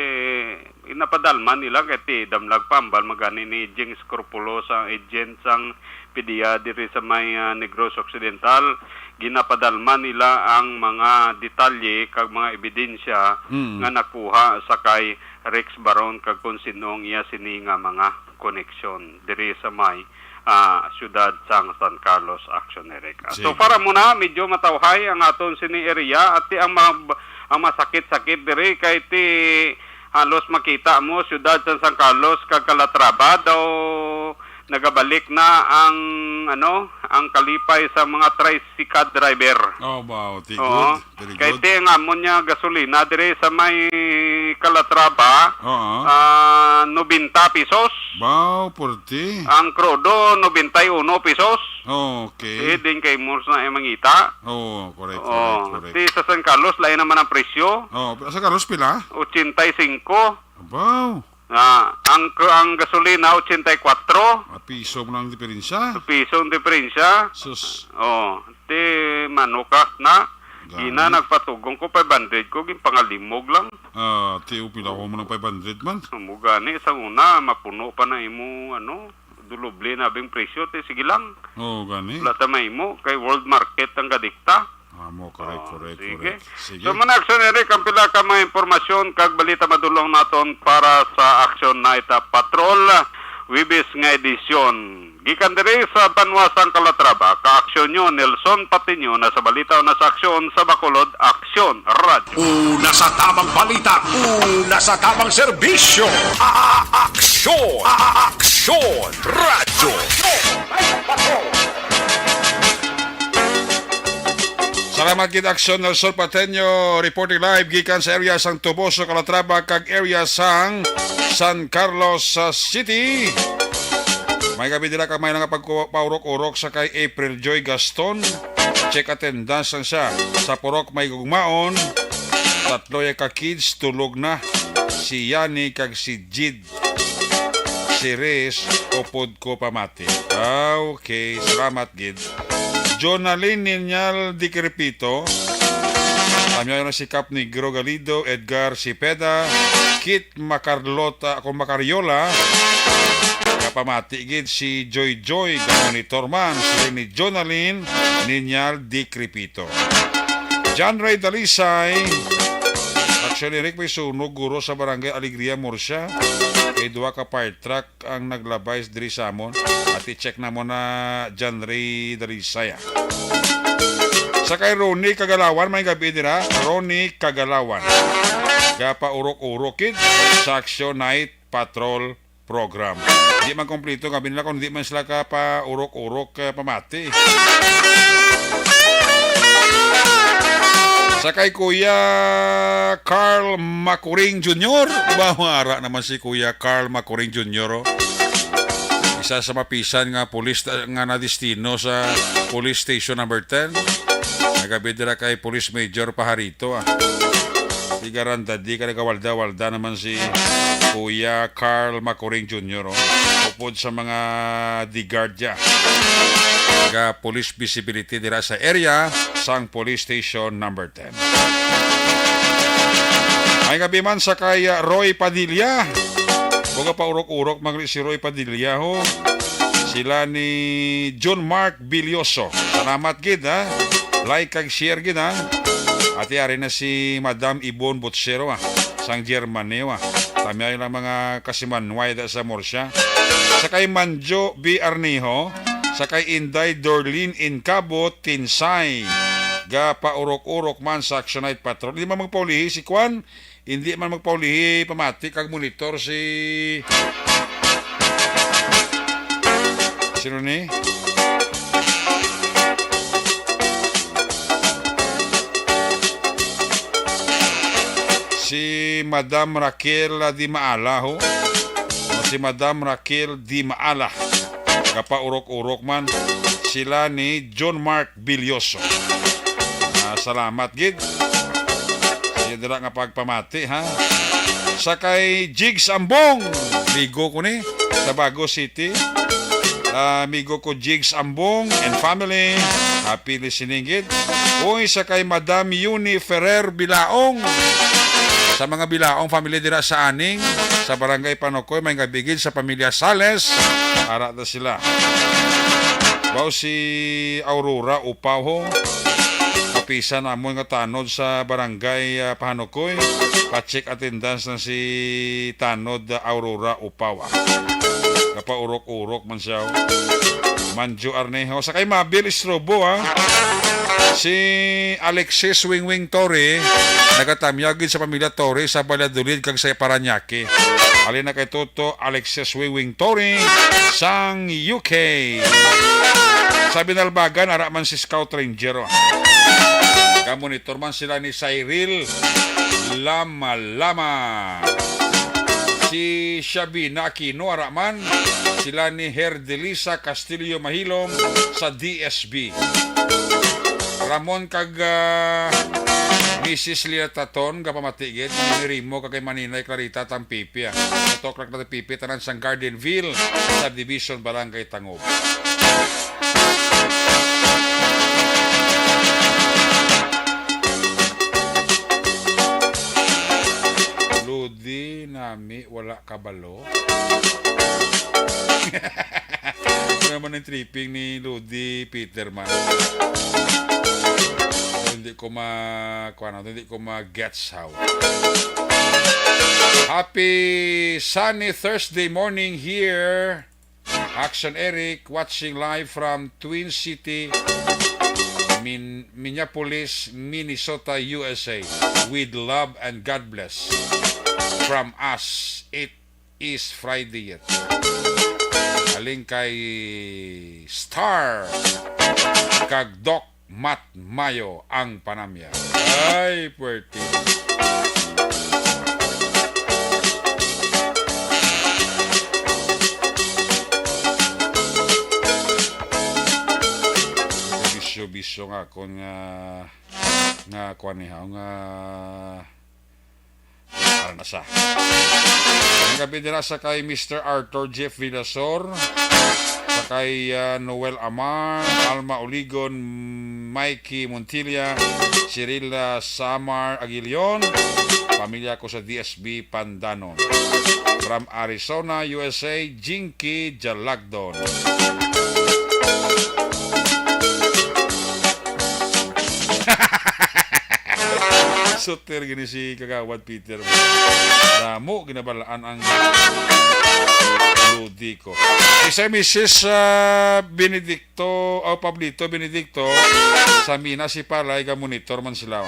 ginapadalman nila, kay ti, damlag pa, ambal magani ni Jing Scrupulo sa agent sang PDEA diri sa may, ah, Negros Occidental. Ginapadalman nila ang mga detalye kag mga ebidensya Mm. nga nakuha sa kay Rex Baron kag kung sino ang iya sini nga mga koneksyon diri sa may, ah, siyudad sang San Carlos, Action Eric. Sige. So far, amo na, medyo matawhay ang aton sini area at ti ang mga, ang masakit-sakit diri kay ti halos makita mo siyudad sa San Carlos kag Calatrava daw Nagabalik na ang, ano, ang kalipay sa mga tricycle driver. Oh, wow. Ti-, Oo. Good. Very Kay good. Ti ang amon niya gasolina dire sa may Calatrava, Oo. ah, nobenta pesos. Wow, puwerte. Ang krudo, nobenta y uno pesos. Okay. Eh, din kay Mors na yung mangita. Oo, correct, Oo. correct, correct. Ti sa San Carlos, lain naman ang presyo. Oo, pero sa Carlos, pila? Ochenta y cinco. Wow. Ah, ang, ang gasolina, ochenta y cuatro. Ah, piso mo lang ang diferensya. Piso ang diferensya. Sus. Oh, ti manukak na. Gani. Gina, nagpatugong ko, five hundred ko, ginpangalimog lang. Ah, ti, o, pila ko mo ng five hundred man? Amo gani, sa una, mapuno pa na imo, ano, duluble na bing presyo, ti, sige lang. Oo, gani. Wala ta mahimo, kay world market ang gadikta. Amo, correct, Oh, correct, sige. correct. Sige. So, mga Action Eric, ang pila ka mga impormasyon kag balita madulong naton para sa Action Night, ah, Patrol, Wibis nga edisyon. Gikan diri sa banwa sang Calatrava, ka-aksyon nyo, Nelson Patiño, na sa balita o na sa aksyon sa Bacolod Aksyon Radyo. Una sa tamang balita, una sa tamang serbisyo. A-, a-, aksyon, a-, a-, aksyon, radyo. Salamat gid, Aksyon Nelson Pateño, reporting live gikan sa area sang Toboso, Calatrava, kag area sang San Carlos, ah, City. May gabi dira kag may nga pagpaurok-urok sa kay April Joy Gaston. Check attendance lang siya. Sa purok may gugmaon, tatlo ya ka kids tulog na. Si Yani kag si Jid. Si Riz, upod ko pamati. Ah, okay. Salamat gid. Jonalyn Ninyal Dikrepito. Tamyaw na si Cap Negro Galido, Edgar Cepeda, Kit Macarlota, ako Macariola. Kapamati gid si Joy Joy, ga-monitor man, si ni Jonalyn Ninyal Dikrepito. John Ray Dalisay. Actually, Rick, may sunog guro sa barangay Alegria, Murcia. May duha ka fire truck ang naglabay diri sa amon. At i-check na mo na John Ray Dalisay, ah. Sa kay Ronnie Kagalawan, may gabi dira. Ronnie Kagalawan. Gapaurok-urok kid sa Action Night Patrol Program. Di man kompleto nga binila kung di man sila ka pa urok-urok, eh, pamati. Sa kay Kuya Carl Macuring Junior. Ba, mara naman si Kuya Carl Macuring Junior, oh. Isa sa mapisan nga pulis ta-, nga nadistino sa Police Station Number Ten. Nagabi dira kay Police Major Pajarito, ah. Di garanda, di ka nagawalda-walda naman si Kuya Carl Macuring Junior, oh. Upod sa mga di guardia. Ga police visibility dira sa area sang Police Station Number Ten. May gabi man sa kay, uh, Roy Padilla. Buga pa urok-urok, magli si Roy Padilla, ho. Sila ni John Mark Bilyoso. Salamat gid, ha. Like kag share gid, ha. Ati ari na si Madam Ibon Botsero, ah, sang Germany, ah. Tamyaw lang mga kasimanway da sa Murcia. Sa kay Manjo B. Arnijo, sa kay Inday Dorlin Incabot Tinsay. Gapaurok-urok man sa Action Night Patrol. Di man magpaulihi si Kwan, hindi man magpaulihi, pamati kag monitor si, sino ni? Si Madam Raquel Di Maala, ho. Si Madam Raquel Di Maala. Gapaurok-urok man sila ni John Mark Bilyoso. Ah, salamat gid. Sige dira nga pagpamati, ha. Sa kay Jigs Ambong, amigo ko ni, Tabago City. Ah, amigo ko Jigs Ambong and family. Happy listening gid. Uy, sa kay Madam Yuni Ferrer Bilaong. Sa mga Bilaong family dira sa Aning, sa Barangay Panukoy, may gabi gid sa pamilya Sales. Ara ta sila. Baw si Aurora Upaw, ho. Kapisan namon nga tanod sa barangay, ah, Pahanukoy. Pa-check attendance na si tanod, ah, Aurora Upaw, ah. Kapaurok-urok man siya, oh. Manjo Arnejo. Sa kay Mabel Istrobo, ah. Si Alexis Wingwing Torre, nagatamyag gid sa pamilya Torre sa Valladolid kag sa Parañaque. Alin na kay Toto Alexis Wiwing Tori sang U K. Sa Binalbagan, ara man si Scout Ranger, oh. Gamonitor man sila ni Cyril Lama Lama. Si Shabina Aquino, ara man sila ni Herdelisa Castillo Mahilom sa D S B. Ramon kag, ah, Missus Lina Taton, gapamati gid ni Rimo kag kay Maninay Clarita Tampipi, ah. Sa Toklak na Tampipi, tanan sang Gardenville, Subdivision, Barangay Tangob. Lodi, nami, wala kabalo. Ano naman ang tripping ni Lodi Peterman? Hindi ko ma-, kuwan, hindi ko ma-gets how. Happy sunny Thursday morning here. Action Eric, watching live from Twin City, Min-, Minneapolis, Minnesota, U S A. With love and God bless from us. It is Friday yet. Aling kay Star kag Doc Mat Mayo ang panamya. Ay, puwerte. Bisyo-bisyo nga akon nga, nga kuwan ni, ha, nga Ara na sa. Ang gabi dira sa kay Mister Arthur Jeff Villasor, sa kay, ah, Noel Amar, Alma Oligon, Mikey Montilla, Cirilla Samar Aguilion, pamilya ko sa D S B Pandanon. From Arizona, U S A, Jinky Jalagdon. Suter gini si Kagawad Peter. Damo ginabalaan ang lodi ko. Isa, Missus, ah, Benedicto, o Pablito Benedicto, sa Mina si Palay, ga-monitor man sila.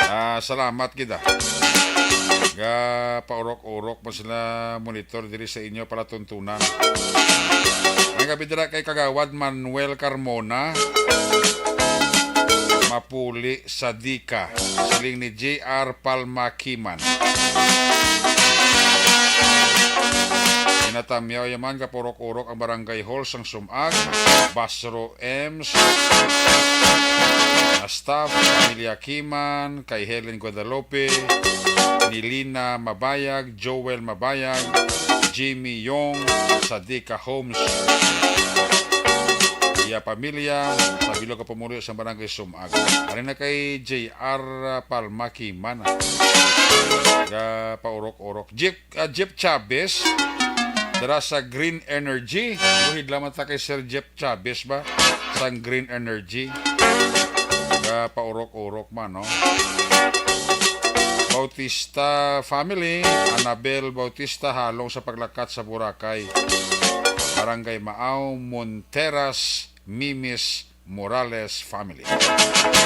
Ah, salamat gid, ah. Ga paurok-urok man sila monitor diri sa inyo palatuntunan. Ang gabi dira kay Kagawad Manuel Carmona. Mapuli sa Dika. Siling ni J R Palma Kiman. Ginatamyaw yaman, gapurok-urok ang barangay hall sang Sumag, Basro Ems, na staff, pamilya Kiman, kay Helen Guadalupe, ni Lina Mabayag, Joel Mabayag, Jimmy Yong, sa Dika Homes. Iya pamilya, sa bilog nga pumuluyo sa Barangay Sumag. Ari na kay J R Palma Kiman, ah. Ga paurok-urok. Jeep, ah, Jeep Chavez, dira sa Green Energy. Buhid lamang ta kay Sir Jeep Chavez ba? Sang Green Energy. Ga paurok-urok man, no? Bautista family, Anabel Bautista, halong sa paglakat sa Boracay. Barangay Maaw, Monteras, Mimis, Morales family.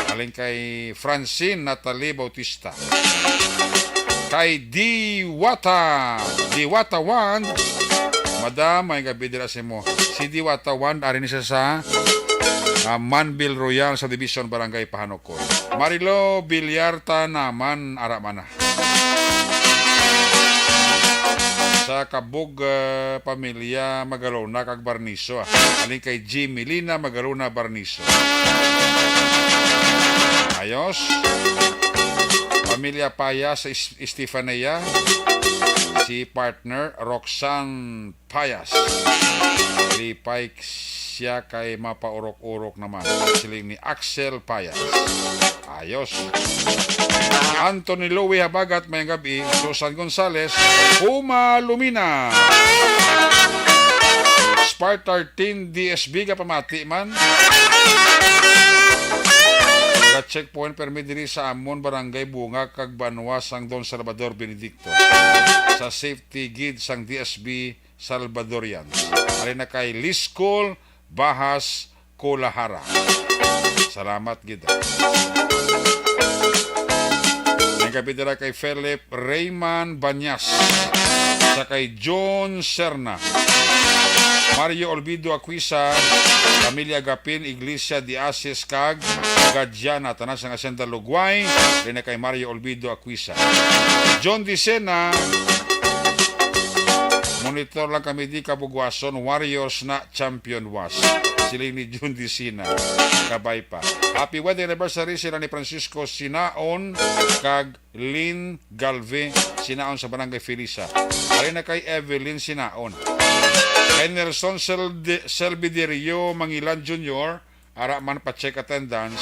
Aling kay Francine Natalie Bautista. Kay Diwata, Diwata One. Madam, may gabi dira sa imo. Si Diwata One, ari ni siya sa, ah, Manville Royal Subdivision, Barangay Pahanukon. Marilo Villar, ta naman, ara man na. Sa Kabug, ah, pamilya Magalona kag Barniso, ah. Aling kay Jimmy Lina Magalona Barniso. Ayos. Pamilya Paya sa Is-, Estefania. Si partner Roxanne Payas. Lipay siya kay mapaurok-urok naman. Siling ni Axel Payas. Ayos. Anthony Louie Habagat, may gabi. Susan Gonzales, Puma Lumina. Spartan Team D S B, gapamati man. Ga-checkpoint permi diri sa amon barangay Bunga kag Banwa sang Don Salvador Benedicto. Sa safety gid sang D S B Salvadorians. Ari na kay Liskol Bahas Kulahara. Salamat gid. Ang Kapi dira kay Philip Rayman Banyas, sa kay John Serna, Mario Olvido Aquisa, Pamilya Gapin, Iglesia de Asis, kag Gadiana, tanan sang Hacienda Lugway, rin na kay Mario Olvido Aquisa. John Dicena, monitor lang kami di kabugwason, Warriors na champion was. Siling ni John Dicena, kabay pa. Happy wedding anniversary sila ni Francisco Sinaon kag Lynn Galve Sinaon sa Barangay Felisa. Ari na kay Evelyn Sinaon. Kay Nelson Sel-, Selviderio Mangilan Junior, ara man pa-check attendance.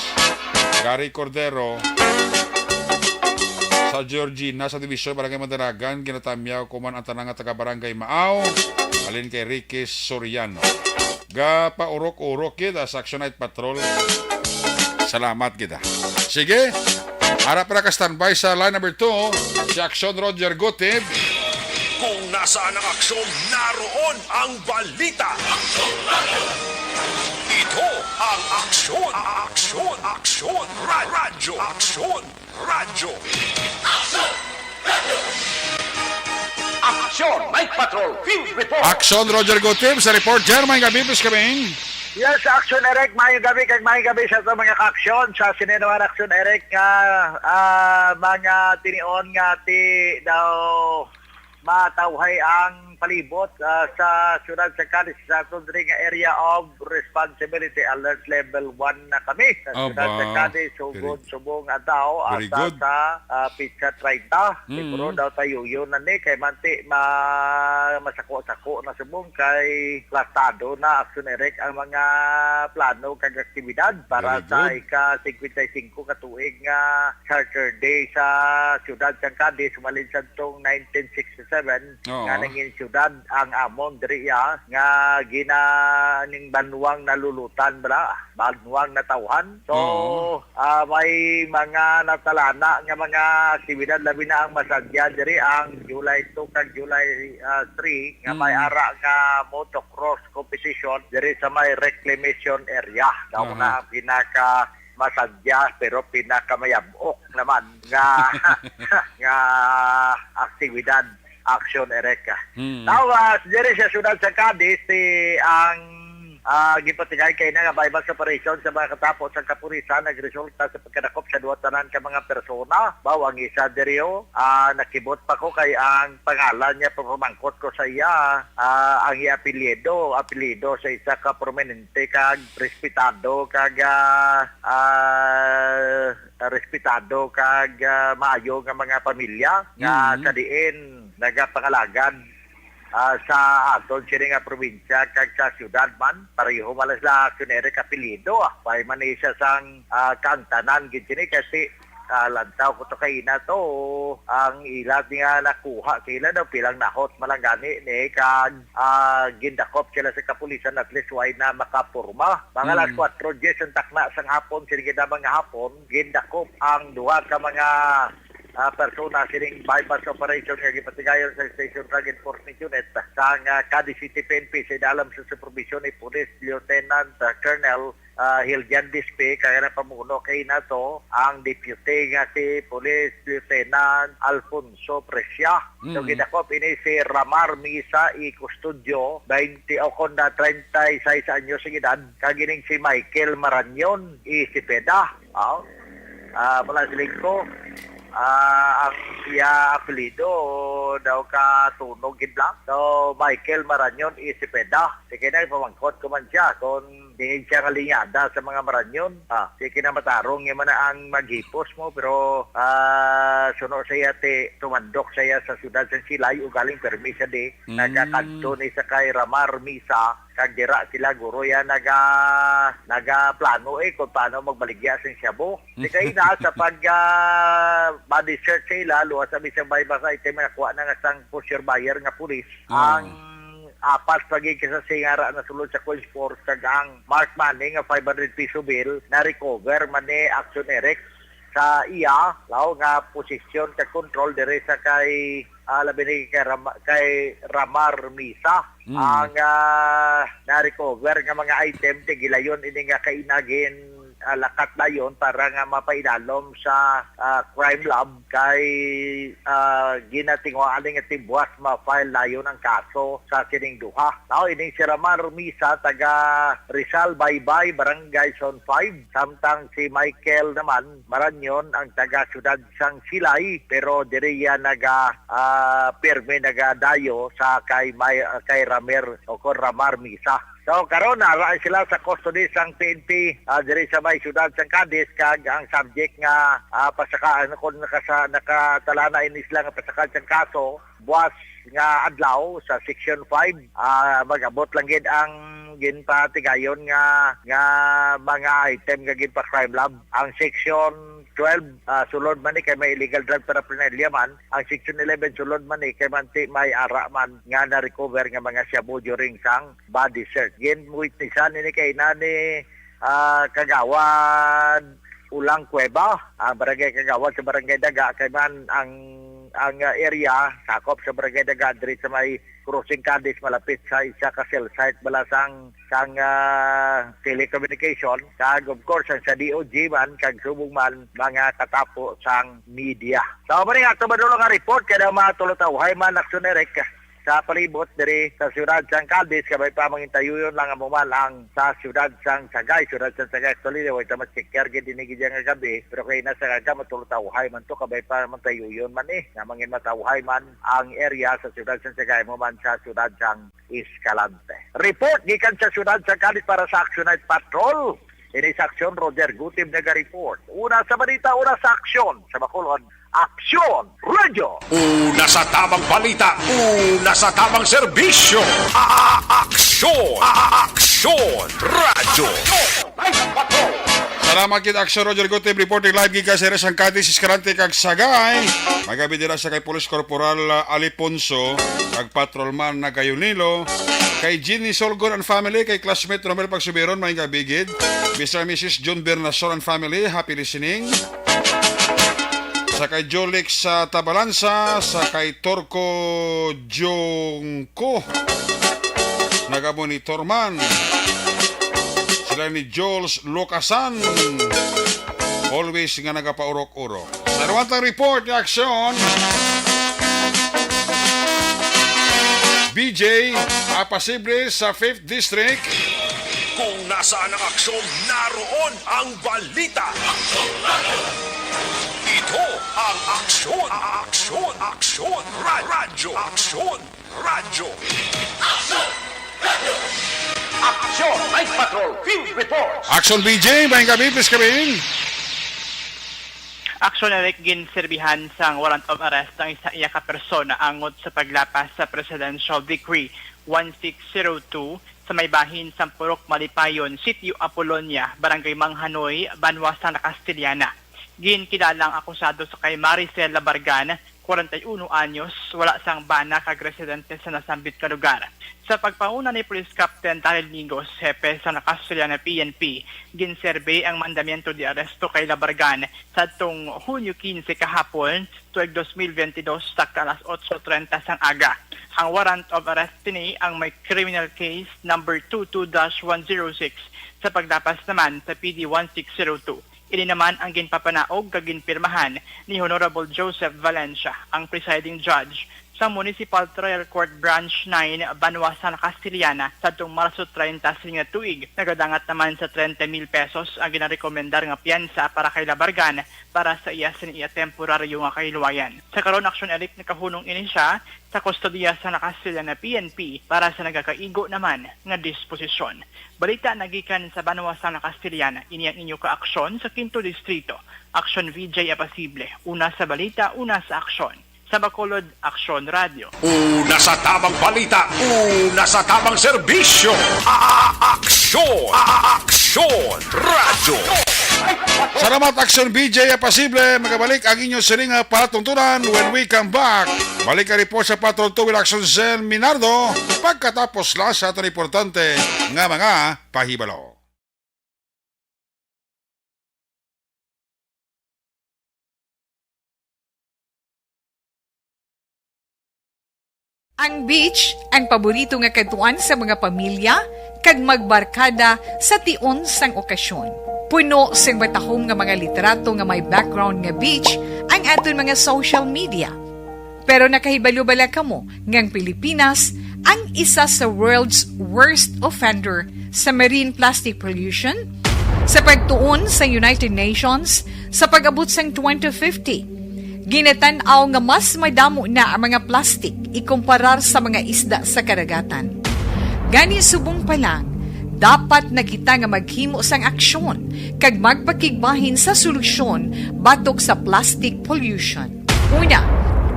Gary Cordero sa Georgina sa Division, Barangay Madalagan, ginatamyaw ko man ang tanan nga taga Barangay Maaw, halin kay Ricky Soriano. Gapaurok-urok kita sa Action Night Patrol. Salamat kita. Sige, ara para ka standby sa line number two, si Action Roger Gutib. Kung nasaan ang aksyon, naroon ang balita. Ito ang Aksyon, Aksyon, Aksyon, Ra-, Radyo, Aksyon, Radyo. Aksyon! Night Patrol Field Report! Aksyon, Roger Gutib sa report. Jermaine Gabibis kami. Yes, Aksyon Eric, maayong gabi kag maayong gabi sa ato mga ka-aksyon. Sa sini naman Aksyon Eric nga, ah, mga tinion nga ti daw matawhay ang palibot, ah, sa siyudad sa Cadiz sa aton diri nga area of responsibility alert level one na kami sa siyudad sa Aba, Cadiz, very, sugod subong adlaw very hasta good. Sa, ah, pitsa treinta. Mm. Siguro daw tayo yun na ni kay manti ma-, masako-sako na subong kay plastado na Aksyon Eric ang mga plano kag aktibidad para very sa good. Ika singkwenta y singko ka tuig nga Charter Day sa siyudad sang Cadiz, sumalin sa tong nineteen sixty-seven, Oo. Nga nangin siyudad ang amon diri, ah, nga gina-, ning banwang nalulutan, bala, banwang natawhan. So, Oo. Ah, may mga natalana nga mga aktibidad, labi na ang masadya diri ang July two kag July, ah, three, nga may Mm. ara nga motocross competition diri sa may reclamation area. Daw Aha. Na ang pinaka masadya, pero pinakamayabok naman nga, nga aktibidad, Aksyon Eric. Hmm. Tawas, diri sa siyudad sa Cadiz, si ang, ah, gipatigay kay na nga buy-bust operation sa mga katapo sa kapulisan nagresulta sa pagkadakop sa duha tanan ka mga persona. Baw ang isa diri, oh, ah, nakibot pa ko kay ang pangalan niya pagpamangkot ko sa iya, ah, ang iya apelyido, apelyido sa isa ka prominente kag respetado kag, ah, ah, respetado kag, ah, maayo nga mga pamilya nga Mm. sa diin nagapangalagad, ah, sa aton sini nga probinsya kag sa siyudad man. Pareho man lang sila Aksyon Eric apelyido, ah. Pay man ni siya sang, ah, kaangtanan gid sini kasi, ah, lantaw ko to kaina to, ang ila nga nakuha sa ila daw pilang nahot man lang gani ni kag, ah, gindakop sila sa kapulisan at least way na makaporma. Mga alas Mm. kuwatro diyes ang takna sang hapon, sini gid nga hapon, gindakop ang duha ka mga, ah, persona sining buy-bust operation nga gipatigayon sa Station Drug Enforcement Unit sang, ah, Cadiz City P N P sa idalom sa supervision ni Police Lieutenant, ah, Colonel, ah, Hiljan Dispe, kag ang pamuno kay nato ang deputy nga si Police Lieutenant Alfonso Presia. So, Mm. gidakop ini si Ramar Misa y Custodio, twenty o kon na treinta y seis anyos ang edad, kag ining si Michael Marañon y Cepeda. Ah, ah, mula sa lingko, ah, ang iya apelyido daw ka Tunog gid lang. So, Michael Marañon y Cepeda. Sige na, ipamangkot ko man siya kung diin siya nga linyada sa mga Marañon. Ah, sige na, matarong niya man na ang maghipos mo, pero, ah, suno sa iya ti tumandok sa iya sa siyudad sa Silay, ugaling permi siya di. Mm. Nagakadto ni sa kay Ramar Misa, kag dira sila guro ya naga-, nagaplano, eh, kung paano magbaligya sing shabu. Di kay na sa pag, ah, body search sa ila, luwas sa bisang buy-bust item, nakuha na nga sang for sure buyer nga pulis. Oo. Ang apat lagi ka sa singara na sulod sa coin purse, kag ang marked money nga five hundred peso bill na recover man ni Action Eric sa iya, law nga posisyon kag control diri sa kay, ah, labi ni kay Ram-, kay Ramar Misa. Mm. Ang, ah, na-recover nga mga item, ti gilayon ini nga kainagin, ah, lakat dayon para nga mapaidalom sa, ah, crime lab kay, ah, ginatinguhaan nga timbuas ma-file dayon ang kaso sa sining duha. Now, ining si Ramar Misa, taga Rizal Baybay, Barangay Zone five, samtang si Michael naman Maranyon, ang taga siyudad sang Silay, pero diri iya naga, ah, pirmi nagadayo sa kay May-, kay Ramer o kon Ramar Misa. So, karon, ara sila sa custody sang P N P, ah, diri sa may siyudad sang Cadiz, kag ang subject nga, ah, pasakaan, kung nakasa-, nakatalana ini sila nga pasakad sang kaso, buwas nga adlaw sa Section five, ah, mag-abot lang gid ang ginpatigayon nga, nga mga item nga ginpa-crime lab. Ang Section twelve, ah, sulod man ni kay may illegal drug paraphernalia man. Ang Section eleven sulod man ni kay manti may ara man nga na-recover nga mga shabu during sang body search. Gin-witnessan ini kay na ni, ah, Kagawad Ulang Cueva, ang barangay kagawad sa Barangay Daga, kay man ang, ang, ah, area sakop sa Barangay Daga diri sa may Crossing Cadiz, malapit sa isa ka cell site bala sang, sang, ah, telecommunication, kag of course ang sa D O G man kag subong man mga katapo sang media. So, mani nga, ato madulong nga report kay daw mga tulo tawhay man, Aksyon Eric, sa palibot diri sa siyudad sang Cadiz, kabay pa mangintayuyon lang amo man ang sa siyudad sang Sagay, siyudad sang Sagay. Actually, way ta ma-check gid ini gid nga gabi, pero kay na sa aga, matultawhay man to, kabay pa mangintayuyon man eh, nga mangin matawhay man ang area sa siyudad sang Sagay, mo man sa siyudad sang Escalante. Report gikan sa siyudad sang Cadiz para sa Action Night Patrol. Ini sa Aksyon, Roger Gutib naga-report. Una sa balita, una sa aksyon. Sa Bacolod, Aksyon Radyo. Una sa tamang balita, una sa tamang serbisyo. A-, a-, Aksyon, a-, a-, Aksyon Radyo. Salamat gid, Aksyon Roger Gutib, reporting live gikan sa Rizal, Cadiz, Escalante kag Sagay. Magabi dira sa kay Police Corporal, ah, Aliponso, kag Patrolman Nagayunilo, kay Jeannie Solgon and family, kay classmate Romel Pagsubiron, may gabi gid. Mister and Missus June Bernason and family, happy listening. Sa kay Jolix sa Tabalansa, sa kay Torco Jungko, nagamo ni Torman. Sila ni Jules Locasan, always nga nagapaurok-urok. Sa Ruwantang report ni Aksyon, B J, apasible sa Fifth District. Kung nasaan ang aksyon, naroon ang balita. Ito ang Aksyon, Aksyon, Aksyon, Ra-, Radyo, Aksyon, Radyo. Aksyon, Night Patrol, Field Reports. Aksyon, B J, maayong gabi, please come in. Aksyon, Eric, ginserbihan sang warrant of arrest ang isa iya ka persona angot sa paglapas sa Presidential Decree one six zero two sa may bahin sang Purok Malipayon, Sitio Apolonia, Barangay Manghanoy, Banwa Santa Castellana. Ginkilala ang akusado sa kay Maricel Labargan, kwarenta y uno anyos, wala sang bana kag residente sa nasambit nga lugar. Sa pagpauna ni Police Captain Daryl Mingos, hepe sa Castellana P N P, ginserbi ang mandamiento de arresto kay Labargan sadtong Hunyo quince kahapon, tuig dos mil veintidós, sa alas otso treinta sang aga. Ang warrant of arrest sini ang may criminal case number two two dash one zero six sa paglapas naman sa P D one six zero two. Ini naman ang ginpapanaog kag ginpirmahan ni Honorable Joseph Valencia, ang presiding judge sa Municipal Trial Court Branch nine, Banwa Santa Castellana, sadtong Marso treinta sini nga tuig. Nagadangat naman sa treinta mil pesos ang ginarekomendar nga piyansa para kay Labargan para sa iya sini iya temporaryo nga kahilwayan. Sa karon, Aksyon, Eric, nakahunong ini siya sa kustodiya sa Castellana P N P para sa nagakaigo naman nga disposisyon. Balita nagikan sa Banwa Santa Castellana, ini ang inyo kaaksyon sa Quinto Distrito. Aksyon, V J Apasible, una sa balita, una sa aksyon. Sa Bacolod, Aksyon Radyo. Una sa tamang balita, una sa tamang serbisyo. A-, a-, Aksyon, a-, a-, Aksyon Radyo. Salamat, Aksyon V J Apasible. Magabalik ang inyo sining nga palatuntunan when we come back. Balik ang report sa Patrol Two with Aksyon Zen Minardo pagkatapos lang sa aton importante nga mga pahibalo. Ang beach, ang paborito nga kadtuan sa mga pamilya kag magbarkada sa tion sang okasyon. Puno sing matahom nga mga litrato nga may background nga beach ang aton mga social media. Pero nakahibalo bala kamo nga ang Pilipinas ang isa sa world's worst offender sa marine plastic pollution? Sa pagtuon sa United Nations, sa pag-abot sang twenty fifty, ginatan-aw nga mas madamo na ang mga plastic ikumparar sa mga isda sa kadagatan. Gani, subong pa lang, dapat na kita nga maghimo sang aksyon kag magpakigbahin sa solusyon batok sa plastic pollution. Una,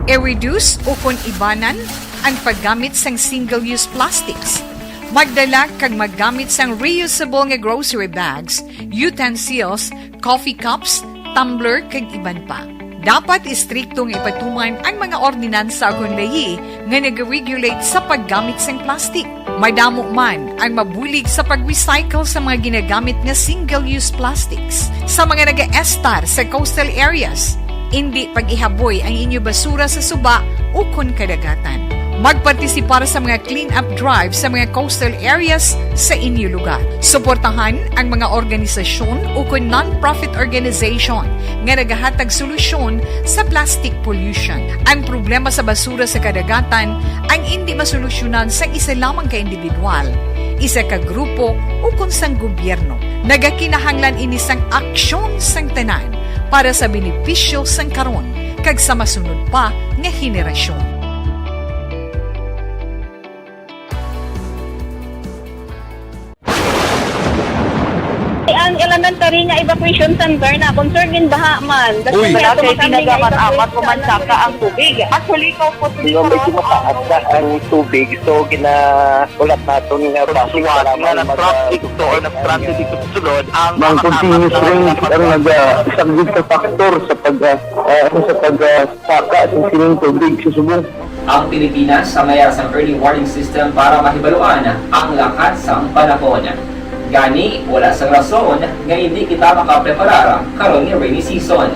i-reduce ukon ibanan ang paggamit sang single-use plastics. Magdala kag maggamit sang reusable nga grocery bags, utensils, coffee cups, tumbler, kag iban pa. Dapat istrikto nga ipatuman ang mga ordinansa ukon layi nga nag-regulate sa paggamit sang plastic. Madamo man ang mabulig sa pag-recycle sa mga ginagamit nga single-use plastics. Sa mga nagaestar sa coastal areas, indi pag-ihaboy ang inyo basura sa suba ukon kadagatan. Magpartisipar sa mga clean-up drive sa mga coastal areas sa inyo lugar. Suportahan ang mga organisasyon ukon non-profit organization nga nagahatag solusyon sa plastic pollution. Ang problema sa basura sa kadagatan ang indi masolusyonan sang isa lamang ka individual, isa ka grupo, ukon sang gobyerno. Nagakinahanglan ini sang aksyon sang tanan para sa benepisyo sang karon kag sa masunod pa nga henerasyon. Ang elementary nga evacuation center na concern gin baha man. Uy. Wala kay ginagamit-amat ko man saka ang tubig. Actually, ko po Yung medyo mataas na ang tubig, so ginahulat naton nga basi Pagsuwat nga mag-, nag-traffic to or nag-traffic dito sa sulod, ang Ang continuous rain ang nagasaglit sa factor sa pag, ah, ah, sa pag, ah, saka sa sining tubig sa subong. Ang Pilipinas ang mayara sang early warning system para mahibaluan ang lakat sang panahon. Gani, wala sang rason nga indi kita makapreparar karon nga rainy season.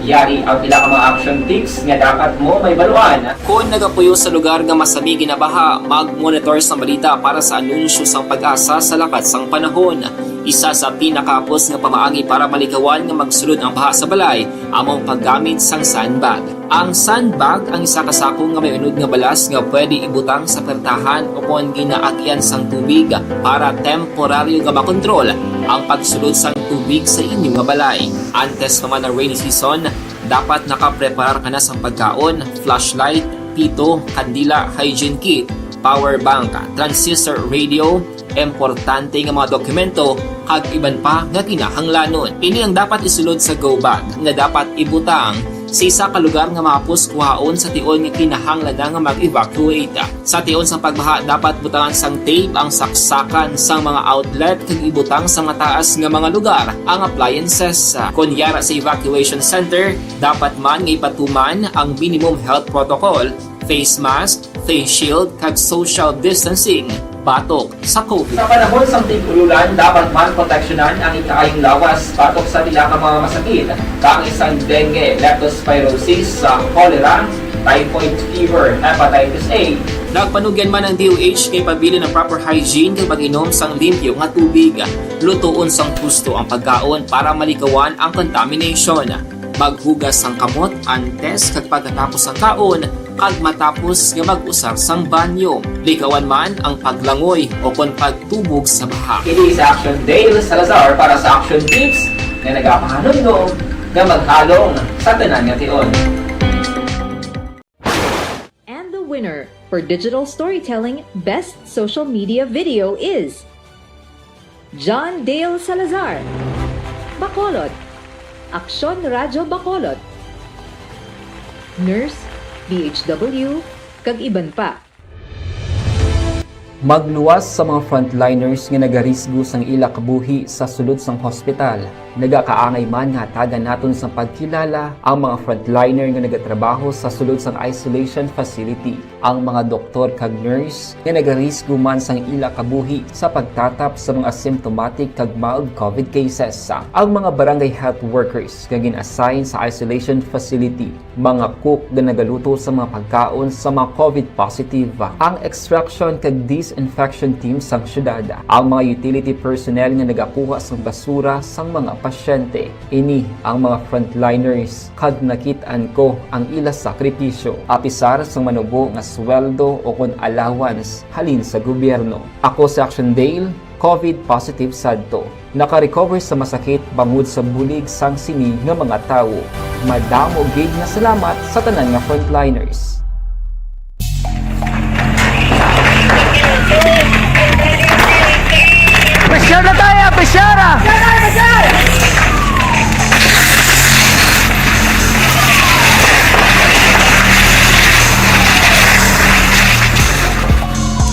Yari ang pila ka mga action tips nga dapat mo mahibaluan. Kon nagapuyo sa lugar nga masami ginabaha, mag-monitor sang balita para sa anunsyo sang PAGASA sa lakat sang panahon. Isa sa pinakahapos nga pamaagi para malikawan nga magsulod ang baha sa balay amo ang paggamit sang sandbag. Ang sandbag ang isa ka sako nga may unod nga balas nga pwede ibutang sa pertahan ukon ginaagyan sang tubig para temporaryo nga makontrol ang pagsulod sang tubig sa inyo nga balay. Antes pa man ang rainy season, dapat nakapreparar ka na sang pagkaon, flashlight, pito, kandila, hygiene kit, power bank, transistor radio, importante nga mga dokumento, kag iban pa nga kinahanglanon. Ini ang dapat isulod sa go bag nga dapat ibutang sa isa ka lugar nga mahapos kuhaon sa tion nga kinahanglan na nga mag-evacuate. Sa tion sang pagbaha, dapat butangan sang tape ang saksakan sang mga outlet kag ibutang sa mataas nga mga lugar ang appliances. Kon yara sa evacuation center, dapat man nga ipatuman ang minimum health protocol, face mask, face shield, kag social distancing batok sa COVID. Sa panahon sang tig-ululan, dapat man proteksyonan ang ikaayong lawas batok sa pila ka mga masakit, kaangay sang dengue, leptospirosis, sa cholera, typhoid fever, hepatitis A. Nagpanugyan man ang D O H nga ipabilin ang proper hygiene kag pag-inom sang limpyo nga tubig. Lutoon sang husto ang pagkaon para malikawan ang contamination. Maghugas sang kamot antes kag pagkatapos sang kaon kag matapos nga mag-usar sang banyo. Likawan man ang paglangoy ukon pagtubog sa baha. Ini si Action Dale Salazar para sa Action Tips nga nagapahanumdom nga maghalong sa tanan nga tion. And the winner for digital storytelling best social media video is John Dale Salazar, Bacolod, Aksyon Radyo Bacolod, Nurse, D H W, kag iban pa. Magluwas sa mga frontliners nga nagarisgo sang ila kabuhi sa sulod sang hospital. Nagakaangay man nga hatagan naton sang pagkilala ang mga frontliner nga nagatrabaho sa sulod sang isolation facility, ang mga doktor kag nurse nga nagarisgo man sang ila kabuhi sa pagtatap sa mga symptomatic kag mild covid cases, ang mga barangay health workers nga gin-assign sa isolation facility, mga cook nga nagaluto sa mga pagkaon sa mga covid positive, ang extraction kag disinfection team sang syudad, ang mga utility personnel nga nagakuha sang basura sang mga pasyente. Ini ang mga frontliners, kag nakit-an ko ang ila sakripisyo, apisar sang manubo nga sweldo o kon allowance halin sa gobyerno. Ako si Action Dale, covid positive sadto. Naka-recover sa masakit bangod sa bulig sang sini nga mga tawo. Madamo gid nga salamat sa tanan nga frontliners. Pressure na tayo! Pressure!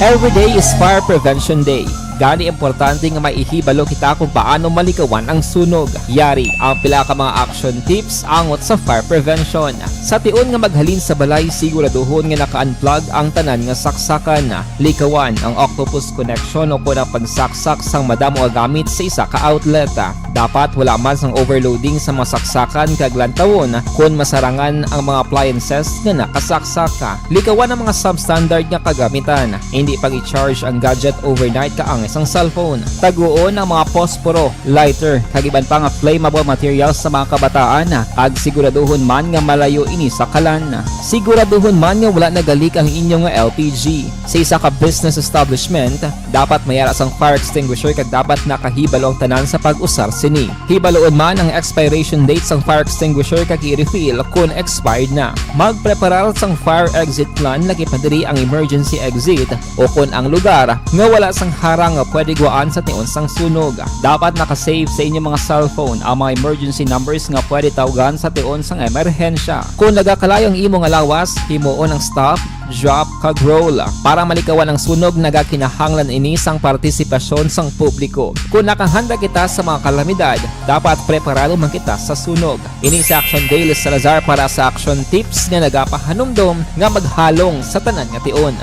Every day is Fire Prevention Day. Gani, importante nga may ihibalo kita kung paano malikawan ang sunog. Yari ang pila ka mga action tips angot sa fire prevention. Sa tion nga maghalin sa balay, siguraduhon nga naka-unplug ang tanan nga saksakan. Likawan ang octopus connection o kon ang pagsaksak sang madamo nga gamit sa isa ka outlet. Dapat wala man sang overloading sa mga saksakan kag lantawon kon masarangan ang mga appliances nga nakasaksak. Likawan ang mga substandard nga kagamitan. Indi pag-i-charge ang gadget overnight kaangay sang cellphone. Taguon ang mga posporo, lighter, kag iban pa nga flammable materials sa mga kabataan, kag siguraduhon man nga malayo ini sa kalan. Siguraduhon man nga wala nagalik ang inyo nga L P G. Sa isa ka business establishment, dapat may ara sang fire extinguisher kag dapat nakahibalo ang tanan sa pag-usar sini. Hibaloon man ang expiration date sang fire extinguisher kag i-refill kon expired na. Magpreparar sang fire exit plan, lakip na diri ang emergency exit o kon ang lugar nga wala sang harang nga pwede gwaan sa tion sang sunog. Dapat naka-save sa inyo mga cellphone ang mga emergency numbers nga pwede tawgan sa tion sang emerhensya. Kon nagakalayo ang imo nga lawas, himuon ang stop, drop, kag roll. Para malikawan ang sunog, nagakinahanglan ini sang partisipasyon sang publiko. Kon nakahanda kita sa mga kalamidad, dapat preparado man kita sa sunog. Ini si Action Dale Salazar para sa Action Tips nga nagapahanumdom nga maghalong sa tanan nga tion.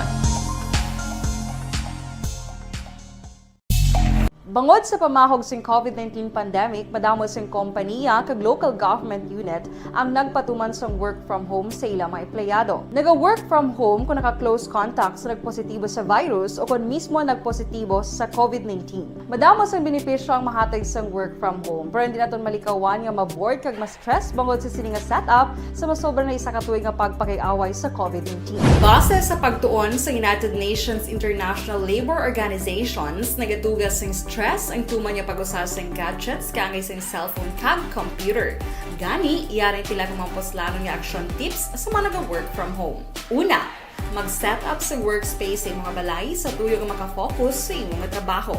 Bangod sa pamahog sing covid nineteen pandemic, madamo sing kompaniya kag local government unit ang nagpatuman sang work from home sa ila mga empleyado. Naga-work from home kon naka-close contact sa nagpositibo sa virus o kon mismo nagpositibo sa covid nineteen. Madamo sang benepisyo ang mahatag sang work from home, pero hindi naton malikawan nga ma-bored kag ma-stress bangod sa sini nga setup sa masobra na isa ka tuig nga pagpakig-away sa covid nineteen. Base sa pagtuon sa United Nations International Labor Organizations, nagatuga sing stress ang tuman nga pag-usa sing gadgets kaangay sing cellphone kag computer. Gani, yari ang pila ka mga puslanon nga action tips sa mga naga-work from home. Una, mag-set up sa workspace sa imo nga balay sa tuyo nga maka-focus sa imo nga trabaho.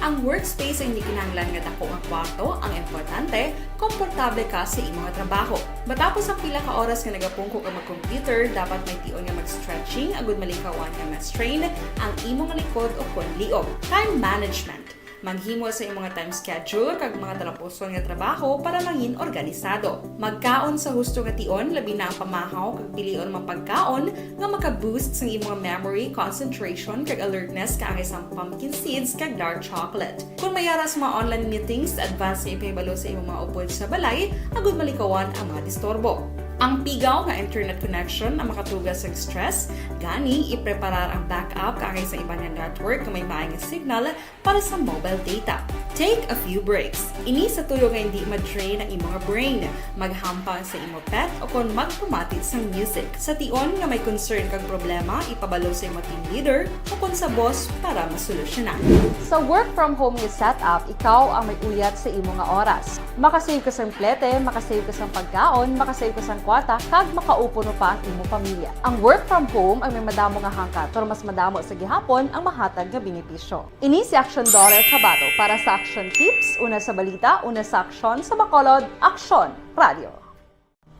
Ang workspace ay hindi kinahanglan nga dako nga kwarto, ang importante, komportable ka sa imo nga trabaho. Matapos ang pila ka oras nga nagapungko ka mag-computer, dapat may tion nga mag-stretching agud malikawan nga ma-strain ang imo nga likod o kon liog. Time management. Maghimo sa imo nga time schedule kag mga talapuson nga trabaho para mangin organisado. Magkaon sa husto nga tion, labi na ang pamahaw kag pilion ang mga pagkaon nga maka-boost sang imo nga memory, concentration, kag alertness kaangay sang pumpkin seeds kag dark chocolate. Kon may ara sa mga online meetings, advance nga ipahibalo sa imo mga upod sa balay agud malikawan ang mga disturbo. Ang pigaw nga internet connection ang makatuga sang stress, gani ipreparar ang backup kaangay sa iban nga network nga may maay nga signal para sa mobile data. Take a few breaks. Ini sa tuyo nga hindi ma-drain ang imo nga brain. Maghampang sa imo pet o kon magpamati sang music. Sa tion nga may concern kag problema, ipabalo sa imo team leader o kon sa boss para masolusyonan. Sa work from home nga setup, ikaw ang may uyat sa imo nga oras. Makasave ka sang plete, makasave ka sang pagkaon, makasave ka sang kwarta, kag makaupo pa ang imo pamilya. Ang work from home ang may madamo nga hangkat, pero mas madamo sa gihapon ang mahatag nga benepisyo. Ini si Action Dollar Kabato para sa Action Tips, una sa balita, una sa aksyon, sa Bacolod, Aksyon Radio.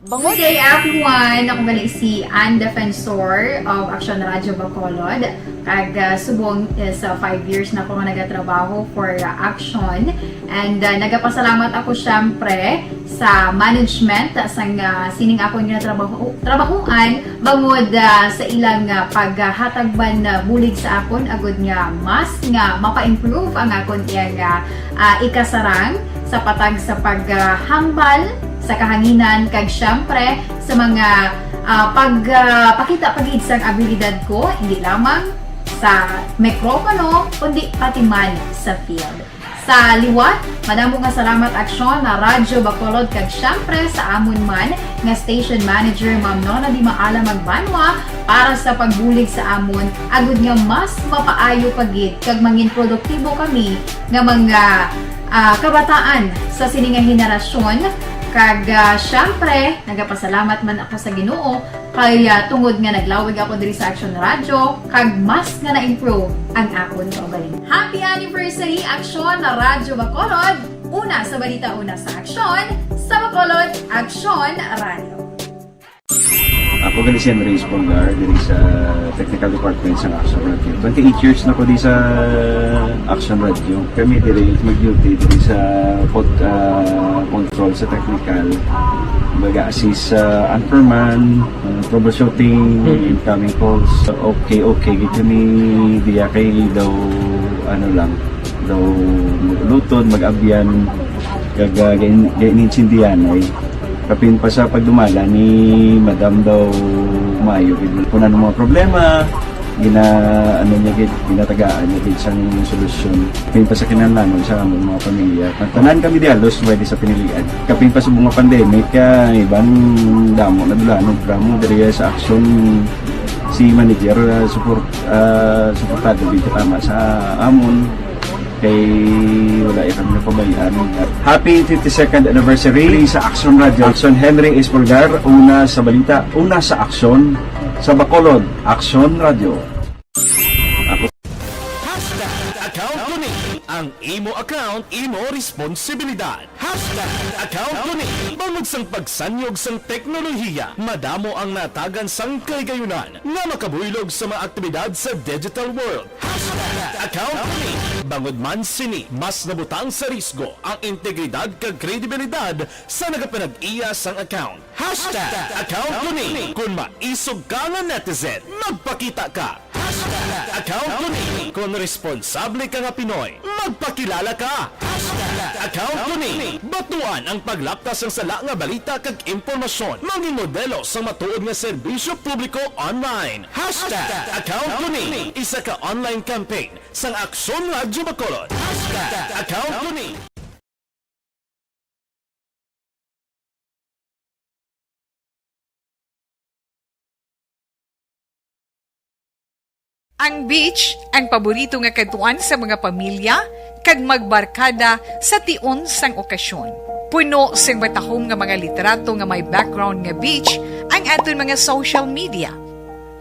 Good day, everyone! Ako gali si Ann Defensor of Action Radio Bacolod. Kag, ah, subong is, ah, five years na ko nga nagatrabaho for, ah, Action. And, ah, nagapasalamat ako, syempre, sa management sang, ah, sining akon nga trabaho, trabahoan bangod, ah, sa ilang, ah, paghatag man, ah, bulig sa akon agud nga mas nga mapa-improve ang akon iyang, ah, ah, ikasarang sa patag sa paghambal sa kahanginan kag, syempre, sa mga, ah, pag, ah, pakita pa gid sang abilidad ko, hindi lamang sa mikropono, kundi pati man sa field. Sa liwat, madamo nga salamat, Action Radyo Bacolod, kag syempre sa amon man nga station manager, Ma'am Nona Di Maala Magbanwa, para sa pagbulig sa amon, agud nga mas mapaayo pa gid kag mangin produktibo kami nga mga, ah, kabataan sa sini nga henerasyon. Kag, ah, syempre, nagapasalamat man ako sa Ginoo kay, ah, tungod nga naglawig ako diri sa Action Radio, kag mas nga na-improve ang akon kaugalingon. Happy anniversary, Action Radyo Bacolod! Una sa balita, una sa aksyon, sa Bacolod, Action Radio. Ako gali si Henry Espolgar, diri sa Technical Department sa Action Radio. Twenty-eight years na ko di sa Action Radio. Kami diri mag-duty diri sa pod-, ah, control sa technical. Baga assist sa anchorman, ah, troubleshooting, Mhm. incoming calls. Okay, okay, gid kami diya kay daw, ano lang, daw mag-ulutod, mag-abyan, kag, ah, gain-, gain-, insindihan ay. Kapin pa sa pagdumala ni Madam daw maayo gid. Kung ano mga problema, gina-, ano niya gid, ginatagaan niya gid sang solusyon. Kapin pa sa kinahanglanon sa among mga pamilya. Ang tanan kami di halos pwede sa pinilian. Kapin pa sa mga pandemic, ah, iban damo na dulanon, damo diri sa Action si manager, ah, support, ah, suportado gid tama sa amon. Kay wala ya kami napabayaan. Happy fifty-second anniversary sa Action Radio. Action Henry Espolgar, una sa balita, una sa aksyon, sa Bacolod, Action Radio. Ako Hashtag account ko ni. Ang imo account, imo responsibilidad. Hashtag account ko ni. Bangod sang pagsanyog sang teknolohiya, madamo ang natagan sang kahigayunan nga makabuylog sa mga aktibidad sa digital world. Hashtag account ko ni. Bangod man sini, mas nabutang sa risgo ang integridad kag kredibilidad sa nagapanag-iya sang account. Hashtag account ko ni. Kon maisog ka nga netizen, magpakita ka. Hashtag account ko ni. Kon responsable ka nga Pinoy, magpakilala ka. Hashtag account ko ni. Batuan ang paglapta sang sala nga balita kag impormasyon. Mangin modelo sang matuod nga serbisyo publiko online. Hashtag account ko ni. Isa ka online campaign sang Aksyon Radyo Bacolod. Hashtag account ko ni. Ang beach ang paborito nga kadtuan sa mga pamilya kag magbarkada sa tion sang okasyon. Puno sing matahom nga mga litrato nga may background nga beach ang aton mga social media.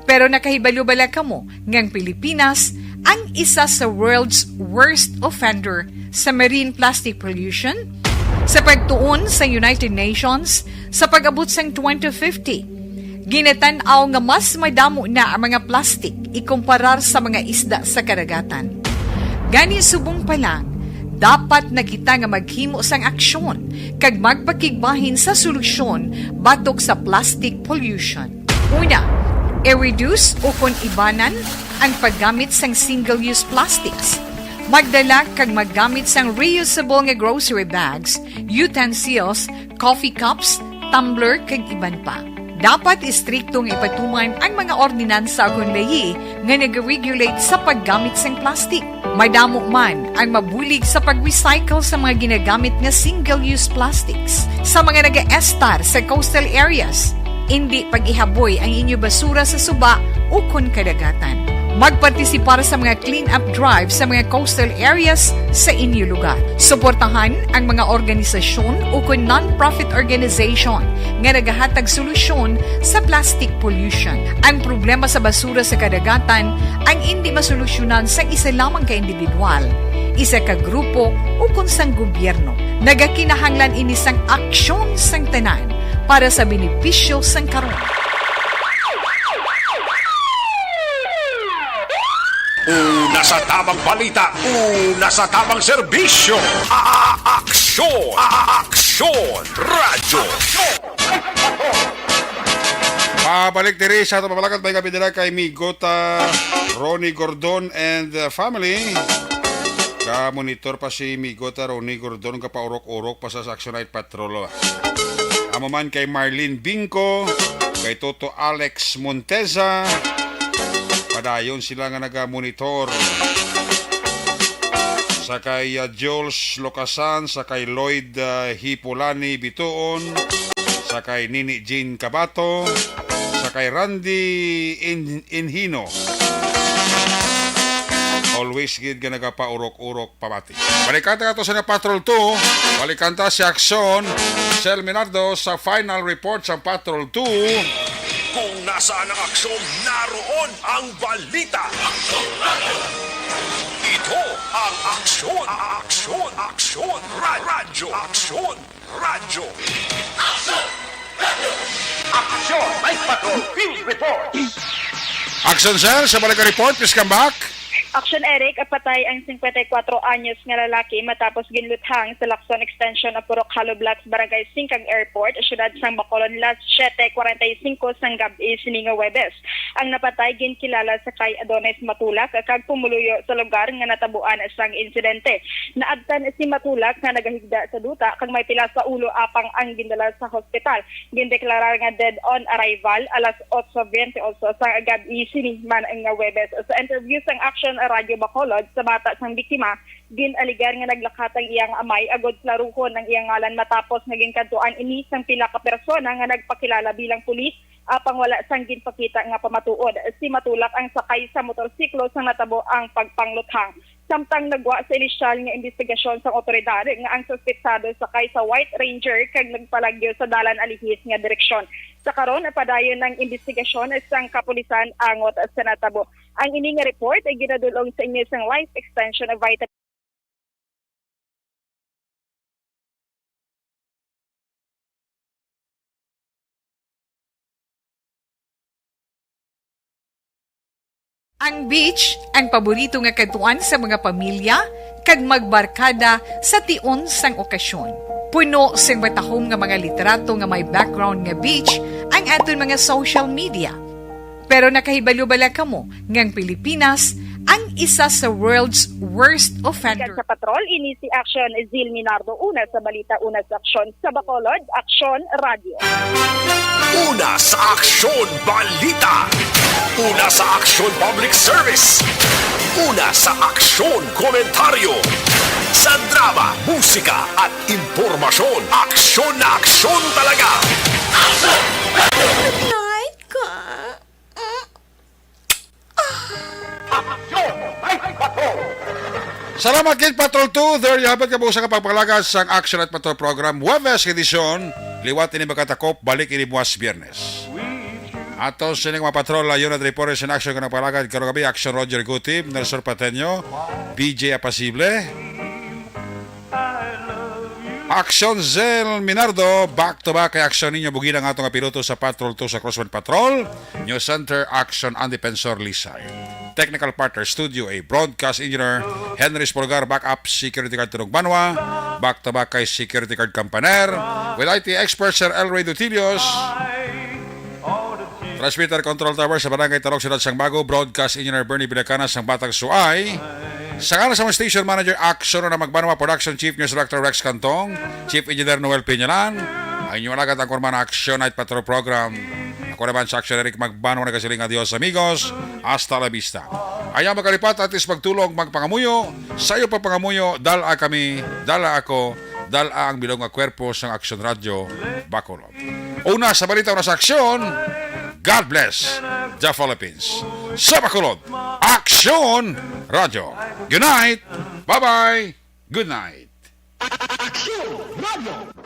Pero nakahibalo bala kamo nga ang Pilipinas ang isa sa world's worst offender sa marine plastic pollution? Sa pagtuon sa United Nations, sa pag-abot sang twenty fifty, ginatan-aw nga mas madamo na ang mga plastic ikumparar sa mga isda sa kadagatan. Gani, subong pa lang, dapat na kita nga maghimo sang aksyon kag magpakigbahin sa solusyon batok sa plastic pollution. Una, i-reduce ukon ibanan ang paggamit sang single-use plastics. Magdala kag maggamit sang reusable nga grocery bags, utensils, coffee cups, tumbler, kag iban pa. Dapat istrikto nga ipatuman ang mga ordinansa ukon layi nga nag-regulate sa paggamit sang plastic. Madamo man ang mabulig sa pag-recycle sa mga ginagamit nga single-use plastics sa mga nagaestar sa coastal areas. Indi pag-ihaboy ang inyo basura sa suba ukon kadagatan. Magpartisipar sa mga clean-up drive sa mga coastal areas sa inyo lugar. Suportahan ang mga organisasyon ukon non-profit organization nga nagahatag solusyon sa plastic pollution. Ang problema sa basura sa kadagatan ang indi masolusyonan sang isa lamang ka individual, isa ka grupo, ukon sang gobyerno. Nagakinahanglan ini sang aksyon sang tanan Para sa benepisyo sang karon. Una sa tamang balita, una sa tamang serbisyo. A-, a-, aksyon, a-, a-, aksyon, radyo. Pabalik diri sa ato pamalakat, may gabi dira kay Migota Ronnie Gordon and, uh, family. Ka-monitor pa si Migota Ronnie Gordon, kapaurok-urok pa sa Action Night Patrol. Amo man kay Marlene Bingco, kay Toto Alex Monteza, padayon sila nga naga-monitor. Sa kay, ah, Jules Locasan, sa kay Lloyd, ah, Hipulani Bituon, sa kay Nini Jean Cabato, sa kay Randy In-, Inhino. Always gid nga nagapaurok-urok pabati. Balikan ta ato sa Patrol two. Balikan ta si Aksyon Sel Minardo sa final report sa Patrol two. Kung nasaan ang aksyon, naroon ang balita. Ito ang aksyon, aksyon, aksyon, ra-, radyo, aksyon, radyo. Aksyon! Aksyon! May Patrol Field Report! Action Cell, sa balik nga report, please come back. Action Eric, patay ang singkwenta y kuwatro anyos nga lalaki matapos ginluthang sa Lacson Extension of Purok Hollow Blocks, Barangay Singkag Airport, siyudad sang Bacolod, las siyete kwarenta y singko sang gab-i sini nga Huwebes. Ang napatay ginkilala sa kay Adonis Matulak kag pumuluyo sa lugar nga natabuan sang insidente. Naabtan si Matulak nga nagahigda sa duta kag may pila sa ulo apang ang gindala sa hospital. Gindeklarar nga dead on arrival alas otso bente otso sa gab-i sini man nga Huwebes. Sa interview sang Action Radio Bacolod sa bata sang biktima, gin-alegar nga naglakat ang iyang amay agod klaruhon ang iyang ngalan matapos nga ginkadtuan ini sang pila ka persona nga nagpakilala bilang pulis, apang wala sang ginpakita nga pamatuod. Si Matulak ang sakay sa motorsiklo sang natabo ang pagpangluthang. Samtang nagwa sa inisyal nga imbestigasyon sang awtoridad nga ang suspetsado sakay sa White Ranger kag nagpalagyo sa Dalan Alihis nga direksyon. Sa karon, padayon ang imbestigasyon sang kapulisan angot sa natabo. Ang ini nga report ay ginadul-ong sa inyo sang Life Extension of Vitamin Ang beach, ang paborito nga kadtuan sa mga pamilya kag magbarkada sa tion sang okasyon. Puno sing matahom nga mga litrato nga may background nga beach ang aton mga social media. Pero nakahibalo bala kamo nga ang Pilipinas ang isa sa world's worst offender? Sa Patrol, ini si Action Zil Minardo. Una sa balita, una sa aksyon. Sa Bacolod, Aksyon Radyo. Una sa aksyon, balita. Una sa aksyon, public service. Una sa aksyon, komentaryo. Sa drama, musika, at impormasyon, aksyon na aksyon talaga. Night ka. Aksyon! Ay, Patrol! Salamat gid, Patrol two. There you have it, kabuusan nga pagpangalaga sang Action at Patrol program. Huwebes nga edisyon, liwat ini makatakop, balik ini buwas Biyernes. Ato sini nga mga patrol, Leon at Repores in Action, kanang palagad karong gabi, Action Roger Gutib, Nelson Pateño, B J Apasible, Action Zel Minardo, back to back kay aksyon ninyo, bugi ang ato nga piloto sa Patrol two sa Crosswind Patrol. News Center, Action ang Defensor Lisay. Technical partner, Studio A, Broadcast Engineer, Henry Spolgar, backup, Security Guard Tunog Banwa, back to back kay Security Guard Campaner, with I T expert, Sir Elroy Dutilios, Transmitter Control Tower sa Barangay Tarok, Siyudad sang Bago, Broadcast Engineer Bernie Bilacana sang Batang Suay. Sa ngalan sa mga station manager, Action na Magbanwa, Production Chief, News Director Rex Cantong, Chief Engineer Noel Piñalan, ang inyong alagad ang kurman Action Night Patrol Program. Ako naman sa Action Eric Magbanwa, nagasiling, adios amigos, hasta la vista. Ayaw makalipat, atis magtulog, magpangamuyo, sayo pagpangamuyo, dala kami, dala ako, dala ang bilog nga kwerpo sang Action Radio, Bacolod. Una sa balita, una sa aksyon, God bless the Philippines. Sa Bacolod, Aksyon Radyo. Good night. Bye-bye. Good night. Aksyon Radyo.